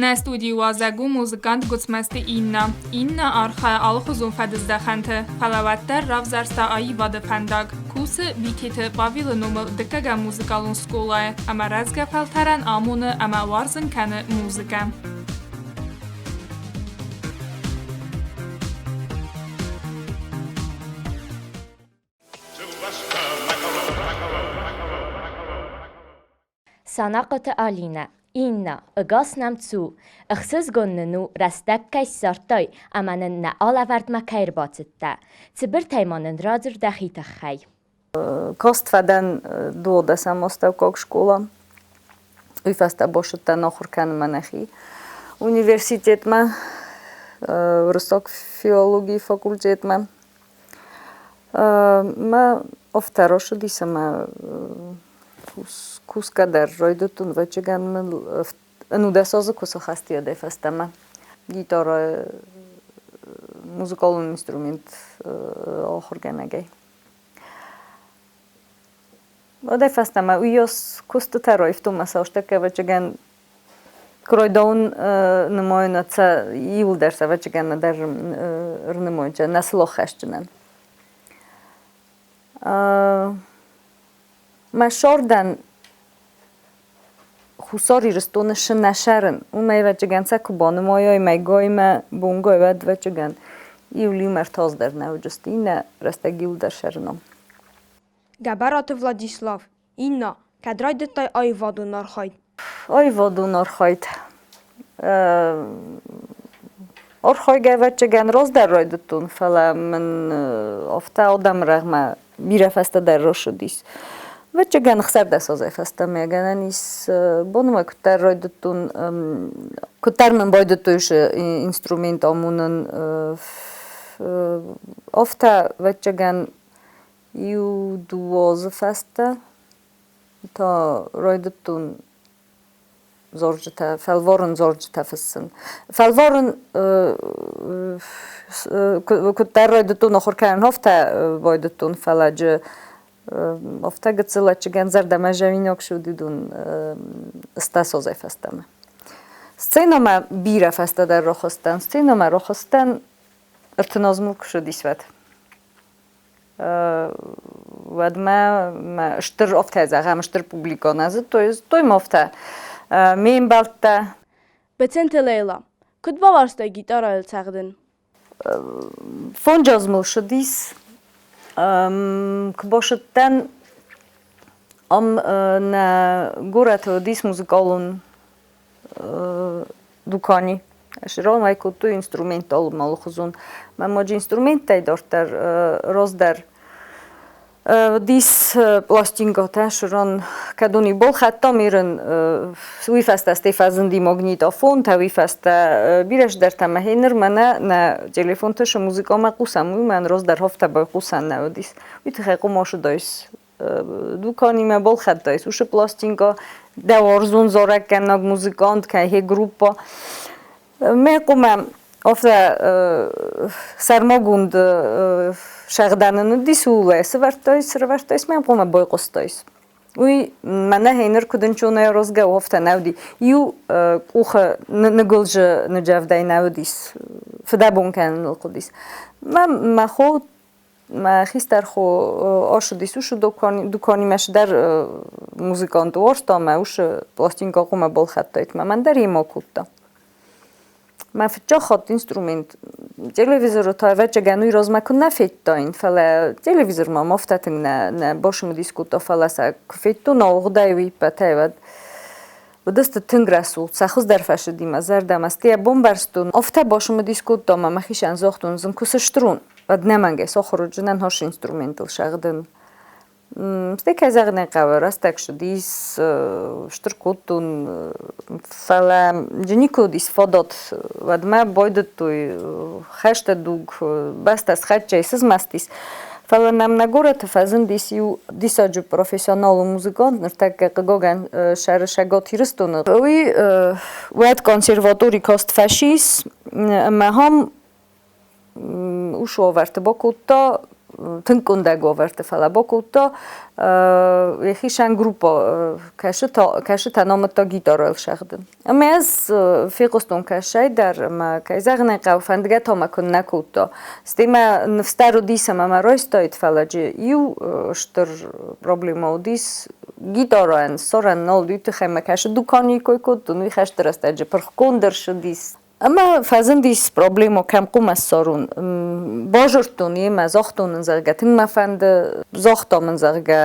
Нӕ студийы уазӕг у музыкант Гуыцмӕзты Инна. Инна архайы алыхуызон фӕдыздӕхӕнты, фӕлӕ уӕддӕр равзӕрста аивады фӕндаг. Кусы Битеты Павелы номыл дыккӕгӕм музыкалон скъолайы ӕмӕ рӕзгӕ фӕлтӕрӕн амоны ӕмӕ уарзын кӕны музыкӕ. Санахъоты Алинӕ, Инна, ӕгас нӕм цу! Ӕхсызгон нын у, рӕстӕг кӕй ссардтай ӕмӕ нын нӕ алӕвӕрдмӕ кӕй ӕрбацыдтӕ. Цыбыртӕй ма нын радзур дӕхи тыххӕй. Каст фӕдӕн дуодӕсӕм астӕуккаг скъола. Уый фӕстӕ бацыдтӕн ахуыр кӕнынмӕ нӕхи университетмӕ, уырыссаг филологийы факультетмӕ. Мӕ афтӕ рацыдис ӕмӕ кусгӕ дӕр райдыдтон, ӕвӕццӕгӕн мыл ӕнудӕс азы куы сыхӕсти уӕдӕй фӕстӕмӕ. Гитарӕ музыкалон инструмент ахуыргӕнӕгӕй. Уӕдӕй фӕстӕмӕ уыйас куыстытӕ раивтон мӕ цӕстӕггӕ, ӕвӕццӕгӕн, куыройдауын нымайын сӕ иуылдӕр сӕ ӕвӕццӕгӕн нӕдӕр ӕрнымайын нӕ сылоххӕсджынӕн. Мӕ сордӕн Хуссар Ирыстоны сынӕсӕрын, уымӕй ӕвӕццӕгӕн сӕ куы банымайай мӕйгаймӕ, бонгай, уӕд ӕвӕццӕгӕн иу лимӕртаз дӕр нӕ уыдысты, иннӕ рӕстӕг иуылдӕр сӕрынау. Гӕбӕраты Владислав, Инна, кӕд райдыдтай аивадон архайд? Аивадон архайд. Архайгӕ, ӕвӕццӕгӕн, раздӕр райдыдтон, фӕлӕ мын афтӕ адӕмы рӕгъмӕ бирӕ фӕстӕдӕр рацыдис. Ӕвӕццӕгӕн, 16 азӕй фӕстӕмӕ гӕнӕн ис бонмӕ куыддӕр райдыдтон, куыддӕр мын байдыдтой инструмент амонын, афтӕ, ӕвӕццӕгӕн, иу-дыууӕ азы фӕстӕ та райдыдтон зарджытӕ, фӕлварын зарджытӕ фыссын. Фӕлварын куыддӕр райдыдтон ахуыр кӕнын, афтӕ байдыдтон, фӕлӕ джы афтӕ гыццыл ӕччыгӕн зӕрдӕмӕ зӕуинаг суыд уыдон стасозӕй фӕстӕмӕ. Сценӕмӕ бирӕ фӕстӕдӕр рахызтӕн. Сценӕмӕ рахызтӕн ӕртын азы мыл куы ссыдис, уӕд. Уӕдмӕ мӕ стыр афтӕ зӕгъӕм, стыр публикон зыдтой, зыдтой мӕ афтӕ ме мбӕлттӕ. Беценты Лейла, куыд бауарзтай гитарӕйыл цӕгъдын? Фондз азы мыл ссыдис. Куы бацыдтӕн, ам нӕ горӕты уыдис музыкалон дукани. Срон кодтой инструменттӕ алыхуызон. Мӕ ноджы инструменттӕй дарддӕр раздӕр уыдис пластинкӕтӕ, срон кӕдон иу балхӕдтам ирын, уый фӕстӕ стӕй фӕзынди магнитофонтӕ, уый фӕстӕ бирӕ цыдӕртӕ мӕ гъеныр мӕнӕ нӕ телефонты цы музыкӕмӕ хъусӕм, уый мӕн раздӕр афтӕ байхъусӕн нӕ уыдис. Уый тыххӕй хъуымӕ дуканимӕ балхӕдтаис уыцы пластинкӕ, дӕ уарзон зарӕггӕнӕг музыкант, кӕй группа. Мӕ хъуымӕ афтӕ сӕрмагонд сӕгъдӕны уыдис, ууыл ӕй сӕвӕрдтаис, сӕвӕрдтаис, мӕ хъуымӕ байхъуыстаис. Уый мӕнӕ гъеныр куыд ӕнцонӕй аразгӕ у, афтӕ нӕ уыди. Иу къухы ныгуылзы ныджӕвдӕй нӕ уыдис, фыдӕбон кӕныныл хъуыдис. Мӕ мӕ хо Мӕ хистӕр хо ацыдис уыцы дуканимӕ цыдӕр музыкант уарзта ӕмӕ уыцы пластинкӕ хъуамӕ балхӕдтаид мӕ мӕн дӕр йемӕ акодта. Мӕ фыццаг хатт инструмент телевизоры та ӕвӕццӕгӕн уый размӕ куы нӕ федтаин, фӕлӕ телевизор мӕм афтӕ тынг нӕ, нӕ бацымыдис кодта, фӕлӕ сӕ куы федтон ауыгъдӕй уый иппӕтӕй, уӕд уыдысты тынг рӕсугъд, сӕ хуыздӕр фӕцыди мӕ зӕрдӕмӕ. Стӕй йӕ бамбӕрстон, афтӕ бацымыдис кодта ӕмӕ мӕхицӕн загътон, зын куы сыстырон, уӕд нӕмӕнгӕй сахуыр уыдзынӕн хос инструментыл сӕгъдын. Стӕй, кӕй зӕгъын ӕй хъӕуы, рӕстӕг цыдис, стыр кодтон, фӕлӕ джы никуы уыдис фадат. Уӕдмӕ байдыдтой хӕсты дуг, бӕстӕ схӕццӕ и, сызмӕстис. Фӕлӕ нӕм нӕ горӕты фӕзындис иу диссаджы профессионалон музыкант, ныртӕккӕ хъыгагӕн сӕры Цӕгат Ирыстоны. Уый уӕд консерватори каст фӕцис ӕмӕ ам уыцы уавӕрты бакодта. Тынг къуындӕг уавӕрты, фӕлӕ бакодта йӕхицӕн группа, кӕсытӕ намыдта гитарайыл сӕгъдын. Ӕмӕ ӕз фехъуыстон кӕсӕй дӕр, ӕмӕ, кӕй зӕгъын ӕй хъӕуы, фӕндгӕ та мӕ куыннӕ кодта. Стӕй мӕ ныфс дӕр уыдис ӕмӕ мӕ райстаид, фӕлӕ иу стыр проблемӕ уыдис гитарайӕн, ссарӕн нал уыди, тыххӕй мӕ кӕсы дуканийы кой кодтон, уый хӕсты рӕстӕджы пырхгонд ӕрцыдис. Ӕмӕ фӕзындис проблемӕ, кӕм хъуамӕ ссарон. Базыдтон йемӕ, загътон ын, зӕгъгӕ, тынг мӕ фӕнды, загъта мын, зӕгъгӕ,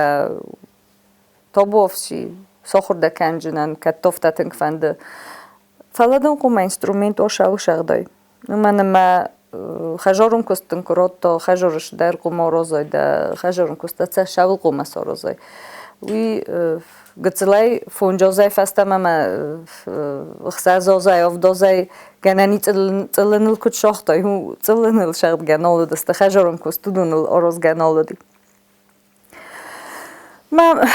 табуафси, сахуыр дӕ кӕнджынӕн, кӕд тофтӕ тынг фӕнды. Фӕлӕ дын хъуамӕ инструмент уа сӕлсӕгъдӕй. Уымӕн ӕмӕ хӕзарон куыст дын куы радта, хӕзары дӕр хъуамӕ аразай, дӕ хӕзарон куыст дӕ цӕуыл хъуамӕ саразай. Уый гыццылӕй фонджозӕй фӕстӕмӕ мӕ ӕхсӕзозӕй, авдозӕй гӕнӕни цъылыныл куыд сагътай, цъылыныл сагъдгӕ нал уыдысты, хӕзарон куыст уыдоныл аразгӕ нал уыди. Мӕ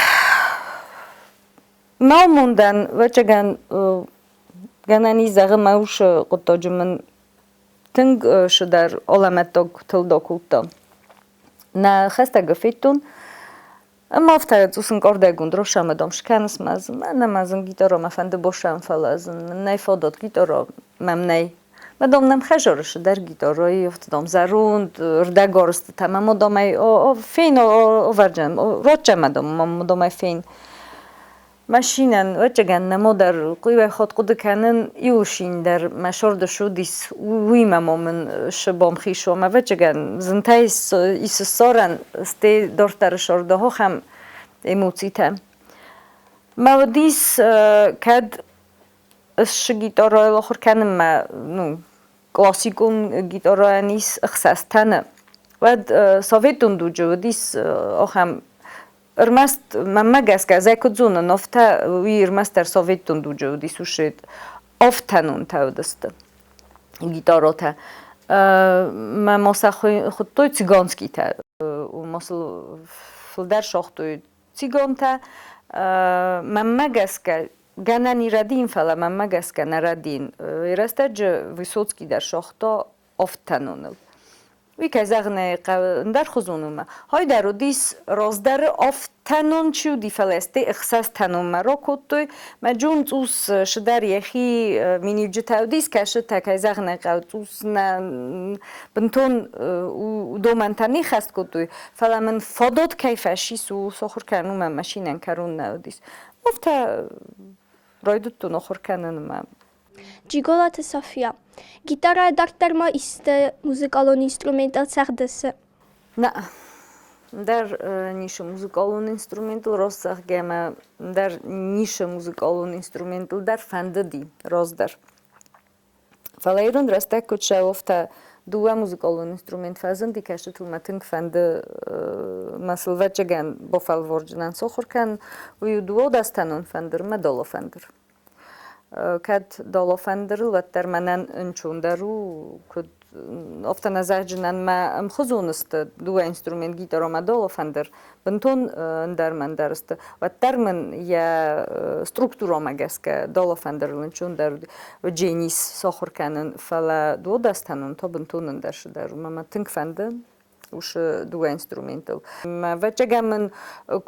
мӕ амондӕн, ӕвӕццӕгӕн, гӕнӕн ис зӕгъын, мӕ усы хъуыддаджы мын тынг цыдӕр алӕмӕттаг тылд акодта. Нӕ хӕстӕгы федтон, ӕмӕ афтӕ цъус ӕнкъардӕйгонд рошӕмӕ дам скӕныс мӕ дзы мӕнӕ мӕ зын гитара мӕ фӕнды босӕн, фӕлӕ зын мын нӕй фадат, гитара мӕм нӕй. Мӕ дам нӕм хӕзары дӕр гитарайы, афтӕ дам зӕронд, рдӕгарӕзтытӕ мӕ мадамӕй фен ӕвӕрджын, ротчӕ мӕ дам мадамӕй фен. Машинӕн, ӕвӕццӕгӕн, нӕма дӕр къуиуӕй хатт хъуыды кӕнын, иу шин дӕр мӕ сӕрды суыдис, уыимӕ ма мын сбамхиз уӕм. Ӕвӕццӕгӕн, зынтӕй ис ссарӕн, стӕй дарддӕры сӕрды ахӕм эмоцитӕ. Мӕ уыдис, кӕд ыссы гитарайыл ахуыр кӕнынмӕ, ну, классикон гитарайӕн ис ӕхсӕз тӕны, уӕд советон дуджы уыдис ахӕм. Ӕрмӕст мӕнмӕ гӕсгӕ, ӕз ӕй куыд зонын, афтӕ уый ӕрмӕстдӕр советон дуджы уыдис усы ӕфтӕнонтӕ уыдысты гитаротӕ. Мӕ ма сӕ хуыдтой цыганскийтӕ. Ма сыл фылдӕр сагътой цигантӕ. Мӕнмӕ гӕсгӕ, гӕнӕн и рӕдийын, фӕлӕ мӕнмӕ гӕсгӕ нӕ рӕдийын. Рӕстӕджы Высоцкий дӕр сагъта ӕфтӕноныл. Уый, кӕй зӕгъын ӕй хъӕуы, ӕндӕрхуызон у мӕ. Хойдӕр уыдис раздӕры ӕфтӕнон чи уыди, фӕлӕ стӕй ӕхсӕзтӕнонмӕ ракодтой. Мӕ Джон цъус цыдӕр йӕхи миниуджытӕ уыдис, кӕсытӕ, кӕй зӕгъын ӕй хъӕуы, цъус нӕ бынтон домӕнтӕ не ххӕст кодтой, фӕлӕ мын фадат кӕй фӕцис, ууыл сахуыр кӕнын, уымӕн машинӕйӕн кӕрон нӕ уыдис. Афтӕ райдыдтон ахуыр кӕнынмӕ. Джиголаты Софья. Гитарӕ дарддӕр ма исты музыкалон инструментыл цӕгъдыс? Нӕ, дӕр ницы музыкалон инструментыл росцӕгъгӕ ӕмӕ дӕр ницы музыкалон инструментыл дӕр фӕндыди раздӕр. Фӕлӕ ирон рӕстӕг куыд сӕ дыууӕ музыкалон инструмент фӕзынди, кӕсытыл мӕ тынг фӕнды мӕ сылвӕччегӕн бофӕлворджынӕн сохуыр кӕнын, уый у дыууадӕстӕнон фӕндыр мӕ долофӕндыр. Кӕд долофӕндырыл, уӕддӕр мӕнӕн ӕнцондӕр у, куыд афтӕ нӕ зӕгъджынӕн мӕ ӕмхуызон сты дыууӕ инструмент гитара ӕмӕ долофӕндыр, бынтон ӕндӕр мӕ ӕндӕр сты. Уӕддӕр мын йӕ структурӕмӕ гӕсгӕ долофӕндырыл ӕнцондӕр уыд дженис сахуыр кӕнын, фӕлӕ дуодӕстӕнон та бынтон ӕндӕр цыдӕр у. Мӕ тынг фӕнды уыцы дыууӕ инструментыл. Ӕвӕццӕгӕн мын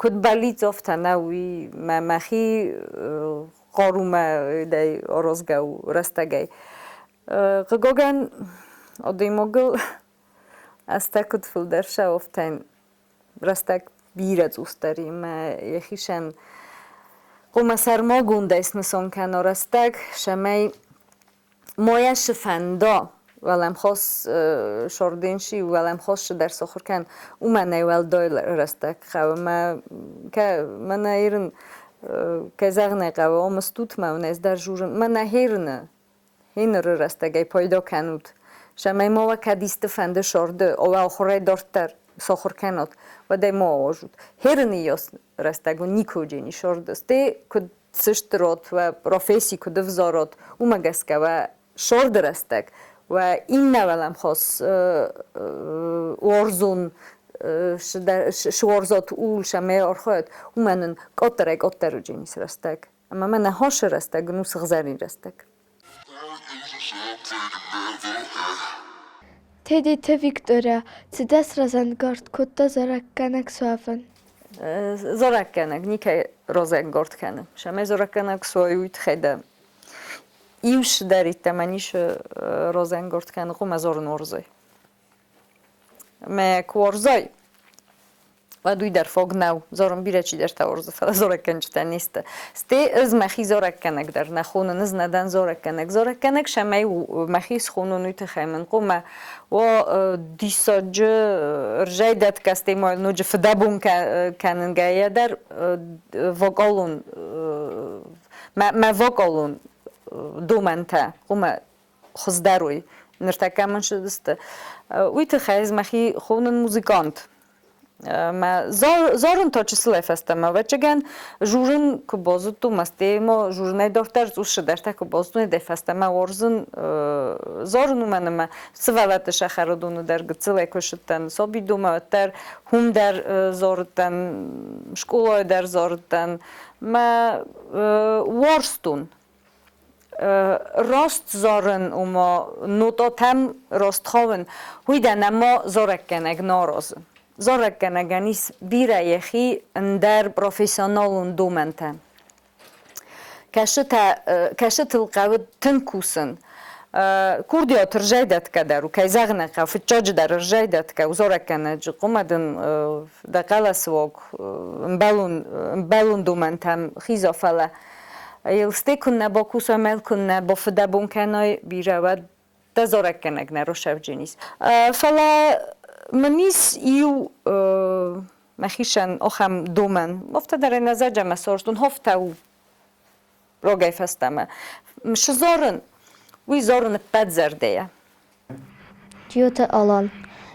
куыд бӕллиц, афтӕ нӕ, уый мӕ мӕхи хъарумӕ аразгӕ у рӕстӕгӕй. Хъыгагӕн, адӕймагыл азтӕ куыд фылдӕр сӕ, афтӕ рӕстӕг бирӕ цъусдӕр и мӕ йӕхицӕн хъуамӕ сӕрмагондӕй снысан кӕна рӕстӕг, цӕмӕй Моя фӕнда уӕлӕмхас сорденши уӕлӕмхас дӕр сахуыр кӕн, уымӕн ӕй уӕлдай рӕстӕг хъӕуы. Мӕ мӕнӕ ирын кӕй зӕгъын ӕй хъӕуы, омӕ стут мӕ уын ӕз дӕр журын, мӕнӕ херыны хеныры рӕстӕгӕй пайда кӕнут. Цӕмӕй ма уӕ кӕд исты фӕнды сорды, уӕ ахуырӕй дарддӕр сахуыр кӕнат, уӕд ӕй ма ауазут. Херыны йас рӕстӕг уын никуы уыджени сорды. Стӕй куыд сыстырот, уӕ професси куыд ӕвзарот, уымӕ гӕсгӕ уӕ сорды рӕстӕг, уӕ иннӕ уӕлӕмхас уарзон суарзот ул сӕмӕ архайат, уымӕн ын къаддӕрӕй-къаддӕр уыдженис рӕстӕг. Ӕмӕ мӕнӕ хасы рӕстӕг ын у сыгъзӕрин рӕстӕг. Тедеты Виктория, цы дӕ сразӕнгард кодта зарӕггӕнӕг суӕвын? Зарӕггӕнӕг никӕй разӕнгард кӕны. Цӕмӕй зарӕггӕнӕг суай, уый тыххӕй дӕ иу цыдӕриддӕр мӕ ницы разӕнгард кӕны, хъуамӕ зарын уарзай. Мӕ куы уарзай, уӕд уый дӕр фаг нӕу. Зарын бирӕ чидӕртӕ уарзы, фӕлӕ зарӕггӕнджытӕ не сты. Стӕй ӕз мӕхи зарӕггӕнӕг дӕр нӕ хонын, ӕз нӕ дӕн зарӕггӕнӕг. Зарӕггӕнӕг цӕмӕй мӕхи схонон, уый тыххӕй мын хъуамӕ уа диссаджы рзӕйдӕтгӕ, стӕй ма ноджы фыдӕбон кӕнынгӕйӕ дӕр вокалон мӕ вокалон домӕнтӕ хъуамӕ хуыздӕр уой. Ныртӕккӕ мын сты. Уый тыххӕй ӕз мӕхи хонын музыкант. Мӕ зарын та чысылӕй фӕстӕмӕ. Ӕвӕццӕгӕн, журын куы базыдтон, мӕстӕй ма журынӕй дарддӕр цъус цыдӕртӕ куы базыдтон, уӕдӕй фӕстӕмӕ уарзын зарын, уымӕн ӕмӕ сывӕллӕтты сӕхӕрыдоны дӕр гыццылӕй куы ссыдтӕн сабидомӕ, уӕддӕр уым дӕр зарыдтӕн, скъолайы дӕр зарыдтӕн. Мӕ уарзтон раст зарын, ома нотатӕм раст хауын, уый дӕ нӕма зарӕггӕнӕг нӕ аразы. Зарӕггӕнӕгӕн ис бирӕ йӕхи ӕндӕр профессионалон домӕнтӕ. Кӕсытӕ, кӕсытыл хъӕуы тынг кусын. Курдиат ӕрзӕйдӕтгӕ дӕр у, кӕй зӕгъын ӕй хъӕуы, фыццаджыдӕр ӕрзӕйдӕтгӕ у зарӕггӕнӕджы хъуымӕ дын дӕ хъӕлӕсы уаг ӕмбӕлон, ӕмбӕлон домӕнтӕм хиза, фӕлӕ йыл стӕй куыннӕ бакусай ӕмӕ йыл куыннӕ бафыдӕбон кӕнай бирӕ, уӕд дӕ зарӕггӕнӕг нӕ росӕвджын ис. Фӕлӕ мын ис иу мӕхицӕн ахӕм домӕн. Афтӕ дӕр ӕй нӕ зӕрдӕмӕ сарӕзтон, афтӕ у рагӕй фӕстӕмӕ. Цы зарын, уый зарын ӕппӕт зӕрдӕйӕ. Джиоты Алан.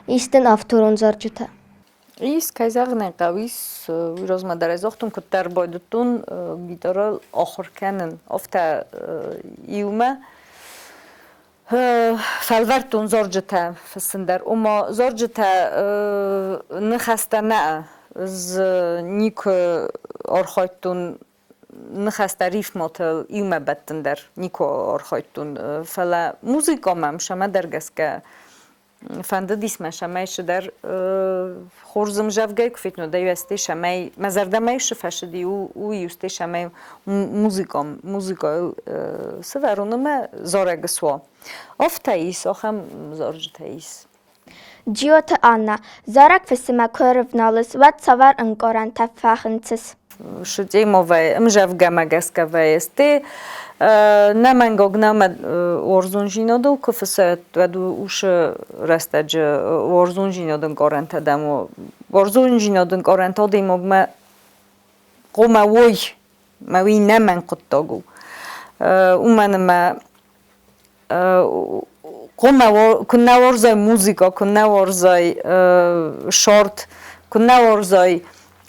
Ис дын авторон зарджытӕ? Ис, кӕй зӕгъын ӕй хъӕуы, ис. Уый размӕ дӕр ӕй загътон, куыддӕр байдыдтон гитарӕ ахуыр кӕнын, афтӕ иумӕ фӕлвӕрдтон зарджытӕ фыссын дӕр. Ома зарджытӕ ныхӕстӕ нӕ, ӕз никуы архайдтон ныхӕстӕ рифмӕтыл иумӕ бӕттын дӕр никуы архайдтон, фӕлӕ музыкӕ мӕм цӕмӕдӕр гӕсгӕ фӕндыдис мӕ, цӕмӕй цыдӕр хорз ӕмзӕвгӕ куы федтон, уӕд цӕмӕй мӕ зӕрдӕмӕ цы фӕцыди, уый стӕй цӕмӕй музыкӕйыл сӕвӕрон ӕмӕ зарӕг суа. Афтӕ ис, ахӕм зарджытӕ ис. Джиоты Анна, зарӕг фысымӕ куы ӕрывналыс, уӕд цавӕр ӕнкъарӕнтӕ фӕхынцыс? Шутеймовӕй ӕмзӕвгӕмӕ гӕсгӕ вӕййы. Нӕмӕнгог нӕмӕ уарзондзинадыл куы фыссӕт, уӕд уыцы рӕстӕджы уарзондзинады ӕнкъарӕнтӕ дӕм уарзондзинады ӕнкъарӕнтӕ адӕймагмӕ хъуамӕ уой, мӕ уый нӕмӕнг хъуыддаг у. Уымӕн ӕмӕ хъуамӕ куыннӕ уарзай музыкӕ, куыннӕ уарзай шорт, куыннӕ уарзай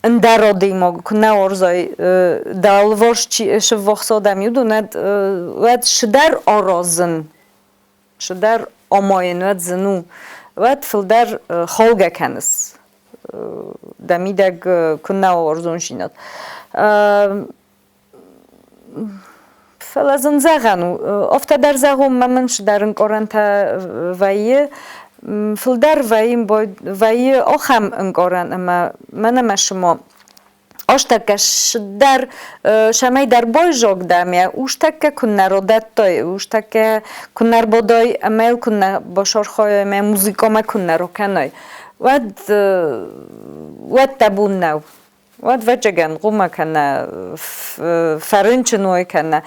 ӕндӕр адӕймаг, куыннӕ уарзай дӕ алыварс чи сыввахс адӕм, уыдон уӕд цыдӕр аразын, цыдӕр амайын уӕд зын у, уӕд фылдӕр халгӕ кӕныс дӕ мидӕг куыннӕ уарзондзинад. Фӕлӕ зын зӕгъӕн у. Афтӕ дӕр зӕгъон, мӕ мын цыдӕр ӕнкъарӕнтӕ вӕййы. Фылдӕр вӕййы ахӕм ӕнкъарӕн, ӕмӕ мӕнӕ мӕ цыма азтӕккӕ цыдӕр цӕмӕйдӕр байзаг дӕ ӕмӕ устӕккӕ куыннӕ родӕттай, устӕккӕ куыннӕ ӕрбадай ӕмӕ йыл куыннӕ басархайай ӕмӕ музыкӕмӕ куыннӕ ракӕнай, уӕд уӕд дӕ бон нӕу. Уӕд ӕвӕццӕгӕн хъуамӕ кӕнӕ фӕрынчын уой, кӕнӕ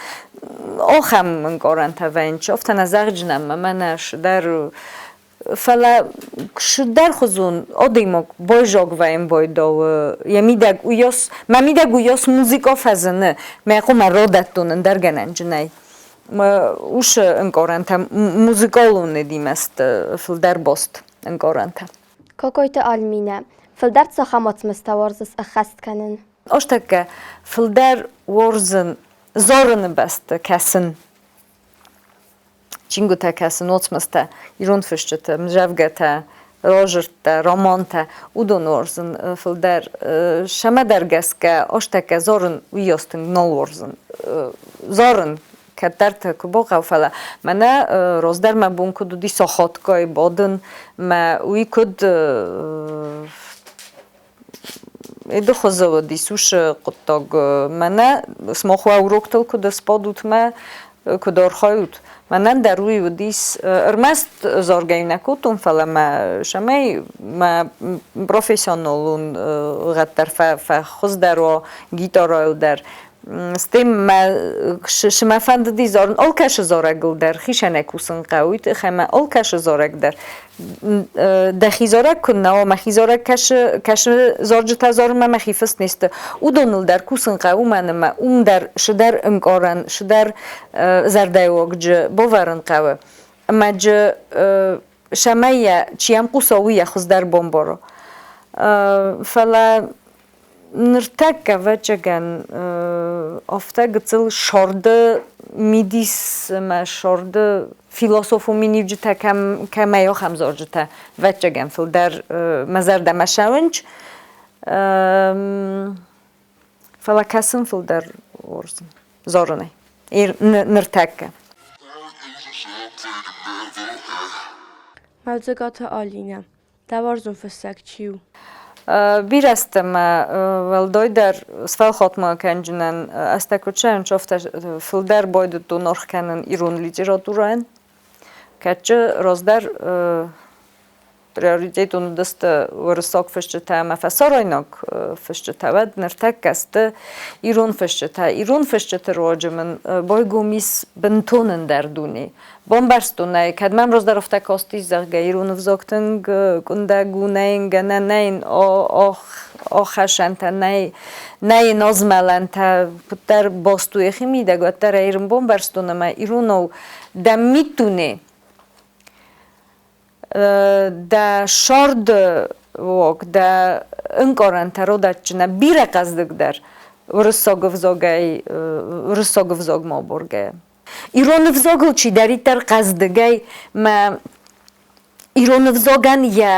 ахӕм ӕнкъарӕнтӕ вӕййынц. Афтӕ нӕ зӕгъдзынӕн, ӕмӕ мӕнӕ цыдӕр фӕлӕ цыдӕрхуызон адӕймаг байзаг вӕййын байдауы йӕ мидӕг уыйас, мӕ мидӕг уыйас музыкӕ фӕзыны, мӕ хъуамӕ радӕттон ӕндӕр гӕнӕнджынӕй. Уыцы ӕнкъарӕнтӕ музыкалон едимӕ сты фылдӕр баст ӕнкъарӕнтӕ. Кокойты Альминӕ, фылдӕр цахӕм уацмыстӕ уарзыс ӕххӕст кӕнын? Ӕстӕккӕ фылдӕр уарзын зарыны бӕсты кӕсын. Чингуытӕ кӕсын, уацмыстӕ, ирон фысджыты ӕмдзӕвгӕтӕ, радзырдтӕ, романтӕ, уыдон уарзын фылдӕр. Цӕмӕдӕр гӕсгӕ ӕстӕккӕ зарын уыйас тынг нал уарзын. Зарын. Кӕддӕрты куы бохъӕуы, фӕлӕ мӕнӕ раздӕр мӕ бон куыд уыди сахатгай бадын, мӕ уый куыд Эды хуызы уыдис уыцы хъуыддаг. Мӕнӕ сымах уӕ уроктыл куыд сбадут мӕ куыд архайут, мӕнӕн дӕр уый уыдис. Ӕрмӕст заргӕ нӕ кодтон, фӕлӕ мӕ цӕмӕй мӕ профессионалон гъӕд дӕр фӕхуыздӕр уа, гитарайыл дӕр. Стӕй мӕ мӕ фӕндыди зарын алкӕцы зарӕгыл дӕр хицӕнӕй кусын хъӕуы, уый тыххӕй мӕ алкӕцы зарӕг дӕр дӕхи зарӕг куыннӕ уа, мӕхи зарӕг кӕсы, кӕсы зарджытӕ зарынмӕ мӕхи фыст не сты, уыдоныл дӕр кусын хъӕуы мӕн ӕмӕ уым дӕр цыдӕр ӕнкъарӕн, цыдӕр зӕрдӕйыуагджы бавӕрын хъӕуы. Ӕмӕ джы цӕмӕй йӕ чи йӕм хъуса, уый йӕ хуыздӕр бамбара. Фӕлӕ Ныртӕккӕ, ӕвӕццӕгӕн, афтӕ гыццыл сӕрды мидис ӕмӕ сӕрды философон миниуджытӕ кӕм кӕмӕй ахӕм зарджытӕ, ӕвӕццӕгӕн, фылдӕр мӕ зӕрдӕмӕ цӕуынц. Фӕлӕ кӕсын фылдӕр уарзын зарынӕй ныртӕккӕ. Мӕлдзыгаты Алинӕ. Дӕ уарзон фыссӕг чи у? Бирӕ сты мӕ уӕлдайдӕр сфӕлхатмӕ кӕнджынӕн ӕз куыд сӕнч, афтӕ фылдӕр байдыдтон аргъ кӕнын ирон литературӕйӕн. Кӕдчы раздӕр приоритетон уыдысты уырыссаг фысджытӕ ӕмӕ фӕсарӕйнаг фысджытӕ, уӕд ныртӕккӕ сты ирон фысджытӕ. Ирон фысджыты руаджы мын байгом ис бынтон ӕндӕр дуне. Бамбӕрстон ӕй, кӕд мӕм раздӕр афтӕ кастис, зӕгъгӕ, ирон ӕвзаг тынг къуындӕг у, нӕ йын гӕнӕн нӕ йын ахӕссӕнтӕ нӕй, нӕ йын азмӕлӕнтӕ, куыддӕр баст у йӕхи мидӕг, уӕддӕр ӕй бамбӕрстон ӕмӕ иронау дӕ миддуне, дӕ сӕрды уаг, дӕ ӕнкъарӕнтӕ родадджынӕ бирӕ хъӕздыгдӕр уырыссаг ӕвзагӕй, уырыссаг ӕвзагмӕ абаргӕйӕ. Ирон ӕвзагыл чидӕриддӕр хъӕздыгӕй мӕ ирон ӕвзагӕн йӕ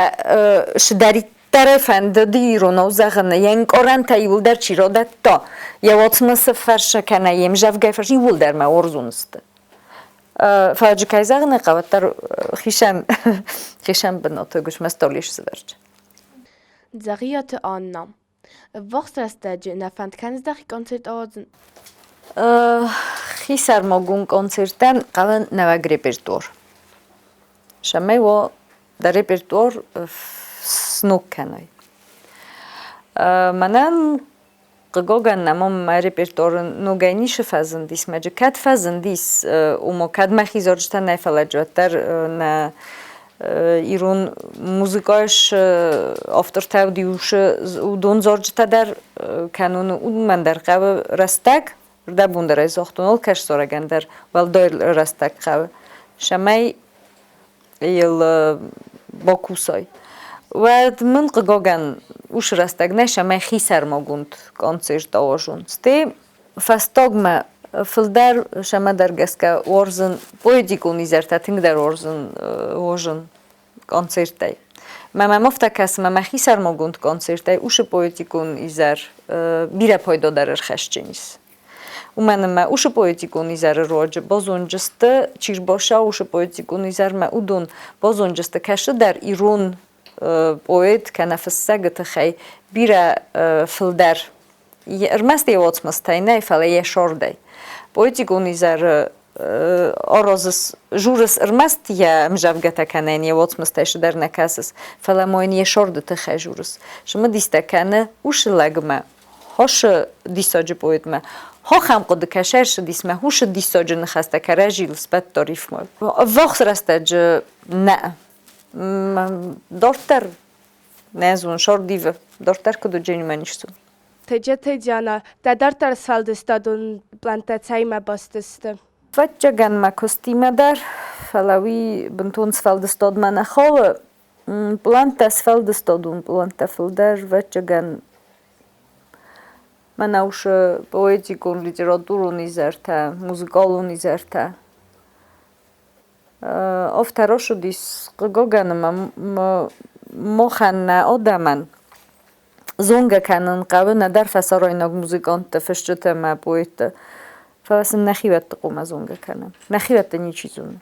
цыдӕриддӕр фӕндыд иронау зӕгъын, йе нкъарӕнтӕ иууылдӕр чи радӕтта, йӕ уацмысы фӕрсы кӕнӕ йе мзӕвгӕйы фӕрсы, иууылдӕр мӕ уарзон сты. Фӕлӕ кӕй зӕгъын ӕй хъӕуы, уӕддӕр хицӕн хицӕн бынаты Гуысмӕстол ис сывӕрджы. Дзӕгъиаты Анна. Ӕввахс рӕстӕджы нӕ фӕнд кӕныс дӕхи концерт ауадзын? Хисӕрмагонд концерттӕн хъӕуы нӕуӕг репертуар. Цӕмӕй уа дӕ репертуар сног кӕнай. Мӕнӕн хъыгагӕн нӕма мӕ репертуары ногӕй ницы фӕзындис. Мӕджы кӕд фӕзындис, ома кӕд мӕхи зарджытӕ нӕ, фӕлӕ уӕддӕр нӕ ирон музыкайы автортӕ уыдон зарджытӕ дӕр кӕнон, уымӕн дӕр хъӕуы рӕстӕг, рдӕбон дӕр ӕй загътон, алкӕцы зарӕгӕн дӕр уӕлдай рӕстӕг хъӕуы, цӕмӕй йыл бакусай. Уӕд мын, хъыгагӕн, уыцы рӕстӕг нӕ, цӕмӕй хисӕрмагонд концерт ауазон. Стӕй фӕстагмӕ фылдӕр цӕмӕдӕр гӕсгӕ уарзын поэтикон изӕртӕ, тынгдӕр уарзын уозын концерттӕй. Мӕ мӕм афтӕ кӕсы, мӕ мӕхи сӕрмагонд концерттӕй уыцы поэтикон изӕр бирӕ пайдадӕр ӕрхӕсджын ис. Уымӕн ӕмӕ уыцы поэтикон изӕры руаджы базонджысты, чи сбаса уыцы поэтикон изӕрмӕ, уыдон базонджысты кӕцыдӕр ирон поэт кӕнӕ фыссӕгы тыххӕй бирӕ фылдӕр. Ӕрмӕст йӕ уацмыстӕй нӕ, фӕлӕ йӕ сордӕй. Поэтикон изӕры аразыс, журыс ӕрмӕст йӕ ӕмзӕвгӕтӕ кӕнӕ йын йӕ уацмыстӕй цыдӕр нӕ кӕсыс, фӕлӕ ма йын йӕ сорды тыххӕй журыс. Цымыдистӕ кӕны уыцы лӕгмӕ, хосы диссаджы поэтмӕ. Хохӕм хъуыды кӕсӕ ӕрцыдис мӕ хъусы диссаджы ныхӕстӕ кӕрӕдзийыл сбӕтта рифмӕ. Ӕввахс рӕстӕджы нӕ. Дарддӕр нӕ зон, сӕрдивы. Дарддӕр куыд уыджени мӕ нисты. Теджетӕ Диана, дӕ дарддӕр сфӕлдыстадон пълӕнттӕ цӕимӕ баст сты? Ӕвӕццӕгӕн мӕ куыстимӕ дӕр, фӕлӕ уый бынтон сфӕлдыстадмӕ нӕ хауы. Пълӕнттӕ сфӕлдыстадон пълӕнттӕ фылдӕр, ӕвӕццӕгӕн, мӕнӕ уыцы поэтикон, литературон изӕртӕ, музыкалон изӕртӕ. Афтӕ рацыдис, хъыгагӕн ӕмӕ махӕн нӕ адӕмӕн зонгӕ кӕнын хъӕуы нӕдӕр фӕсарӕйнаг музыкантты, фысджыты ӕмӕ поэтты. Фӕлӕ сын нӕхиуӕтты хъуамӕ зонгӕ кӕнӕм. Нӕхиуӕтты ничи зоны.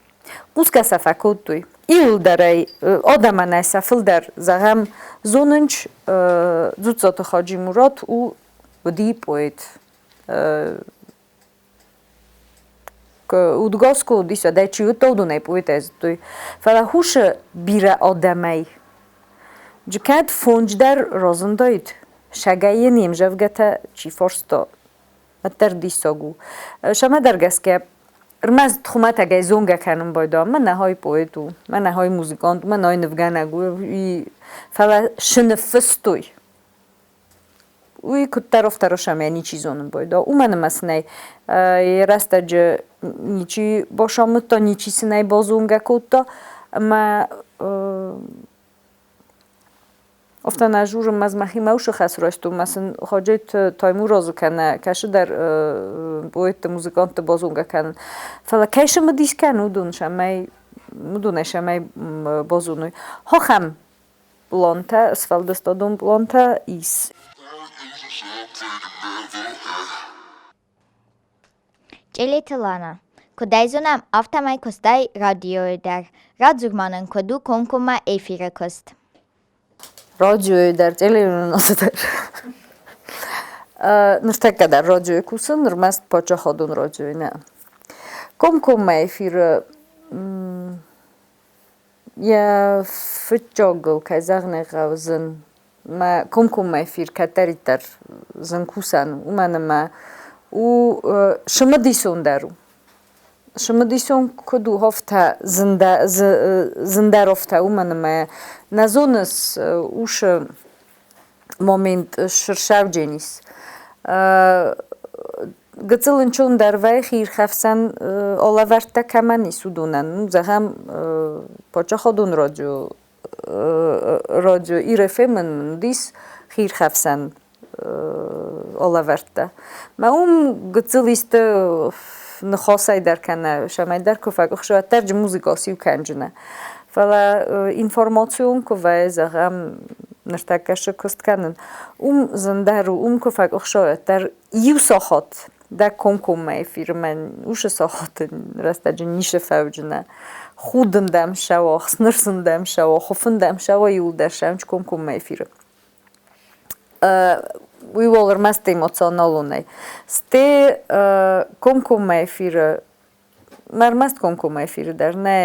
Хъусгӕ сӕ фӕкодтой. Иуылдӕр ӕй адӕмӕн ӕй сӕ фылдӕр, зӕгъӕм, зонынч Дзуццаты Хаджи-Мурат у уыди поэт. Удгас куы уыдис, уӕдӕй чи уыдта, уыдонӕй поэтӕй зыдтой. Фӕлӕ хъусы бирӕ адӕмӕй. Кӕд фондз дӕр разындаид, сӕгӕй йын йе мзӕвгӕтӕ чи фарста, уӕддӕр диссаг у. Сӕмӕдӕр гӕсгӕ ӕрмӕст хуымӕтӕгӕй зонгӕ кӕнын байдайа, мӕнӕ хай поэт у, мӕнӕ хай музыкант, мӕнӕ хай нывгӕнӕг у, фӕлӕ шы ныффыстой, уый куыддӕр ӕфтӕрысӕм ничи зонын байдайа. Уымӕн ӕмӕ сын ӕй рӕстӕджы ничи бацамыдта, ничи сын ӕй базонгӕ кодта ӕмӕ Афтӕ нӕ журын ӕз мӕхимӕ усы хӕс райстон, мӕ сын Хаджеты Таймуразы кӕнӕ кӕцыдӕр поэтты, музыкантты базонгӕ кӕнын. Фӕлӕ кӕй цымыдис кӕны, уыдон сӕмӕй, уыдонӕй сӕмӕй базоной. Ахӕм плантӕ, сфӕлдыстадон плантӕ ис. Чъелеты Лана, куыд ӕй зонӕм, афтӕмӕй куыстай радиойы дӕр. Радзур ма нын, куыд у комкоммӕ эфиры куыст? Радиойы дӕр, телеуынынады дӕр. Ныртӕккӕ дӕр радиойы кусын, ӕрмӕст паддзахадон радиойы нӕ. Комкоммӕ эфиры йӕ фыццагыл, кӕй зӕгъын ӕй хъӕуы, зын. Мӕ комкоммӕ эфир кӕддӕриддӕр зын кусӕн у, уымӕн ӕмӕ у цымыдисон дӕр у. Цымыдисон куыд у, афтӕ зындӕр афтӕ, уымӕн ӕмӕ нӕ зоныс усы момент сырсӕвдженис. Гыццыл ӕнцондӕр вӕййы хиирхӕфсӕн алӕвӕрдтӕ кӕмӕн ис, уыдонӕн. Зӕгъӕм, паддзахадон радио радио Ир-ФМ-ын уыдис хиирхӕфсӕн алӕвӕрдтӕ. Мӕ уым гыццыл исты ныхасӕй дӕр кӕнӕ сӕмӕй дӕр куы фӕкъуыхсы, уӕддӕр джы музыка сиу кӕнджынӕ. Фӕлӕ информацион куы вӕййы, зӕгъӕм, ныртӕккӕ шы куыст кӕнын, уым зындӕр у, уым куы фӕкъуыхса, уӕддӕр иу сахат дӕ комкоммӕ эфирмӕ уышы сахаты рӕстӕджы нишы фӕуджынӕ. Худын дӕм сӕуа, хснырсын дӕм сӕуа, хуыфын дӕм сӕуа, иуылдӕр сӕмч комкоммӕ эфиры. Уый уал ӕрмӕст эмоционалонӕй. Сте комкоммӕ эфиры, ӕрмӕст комкоммӕ эфиры дӕр нӕ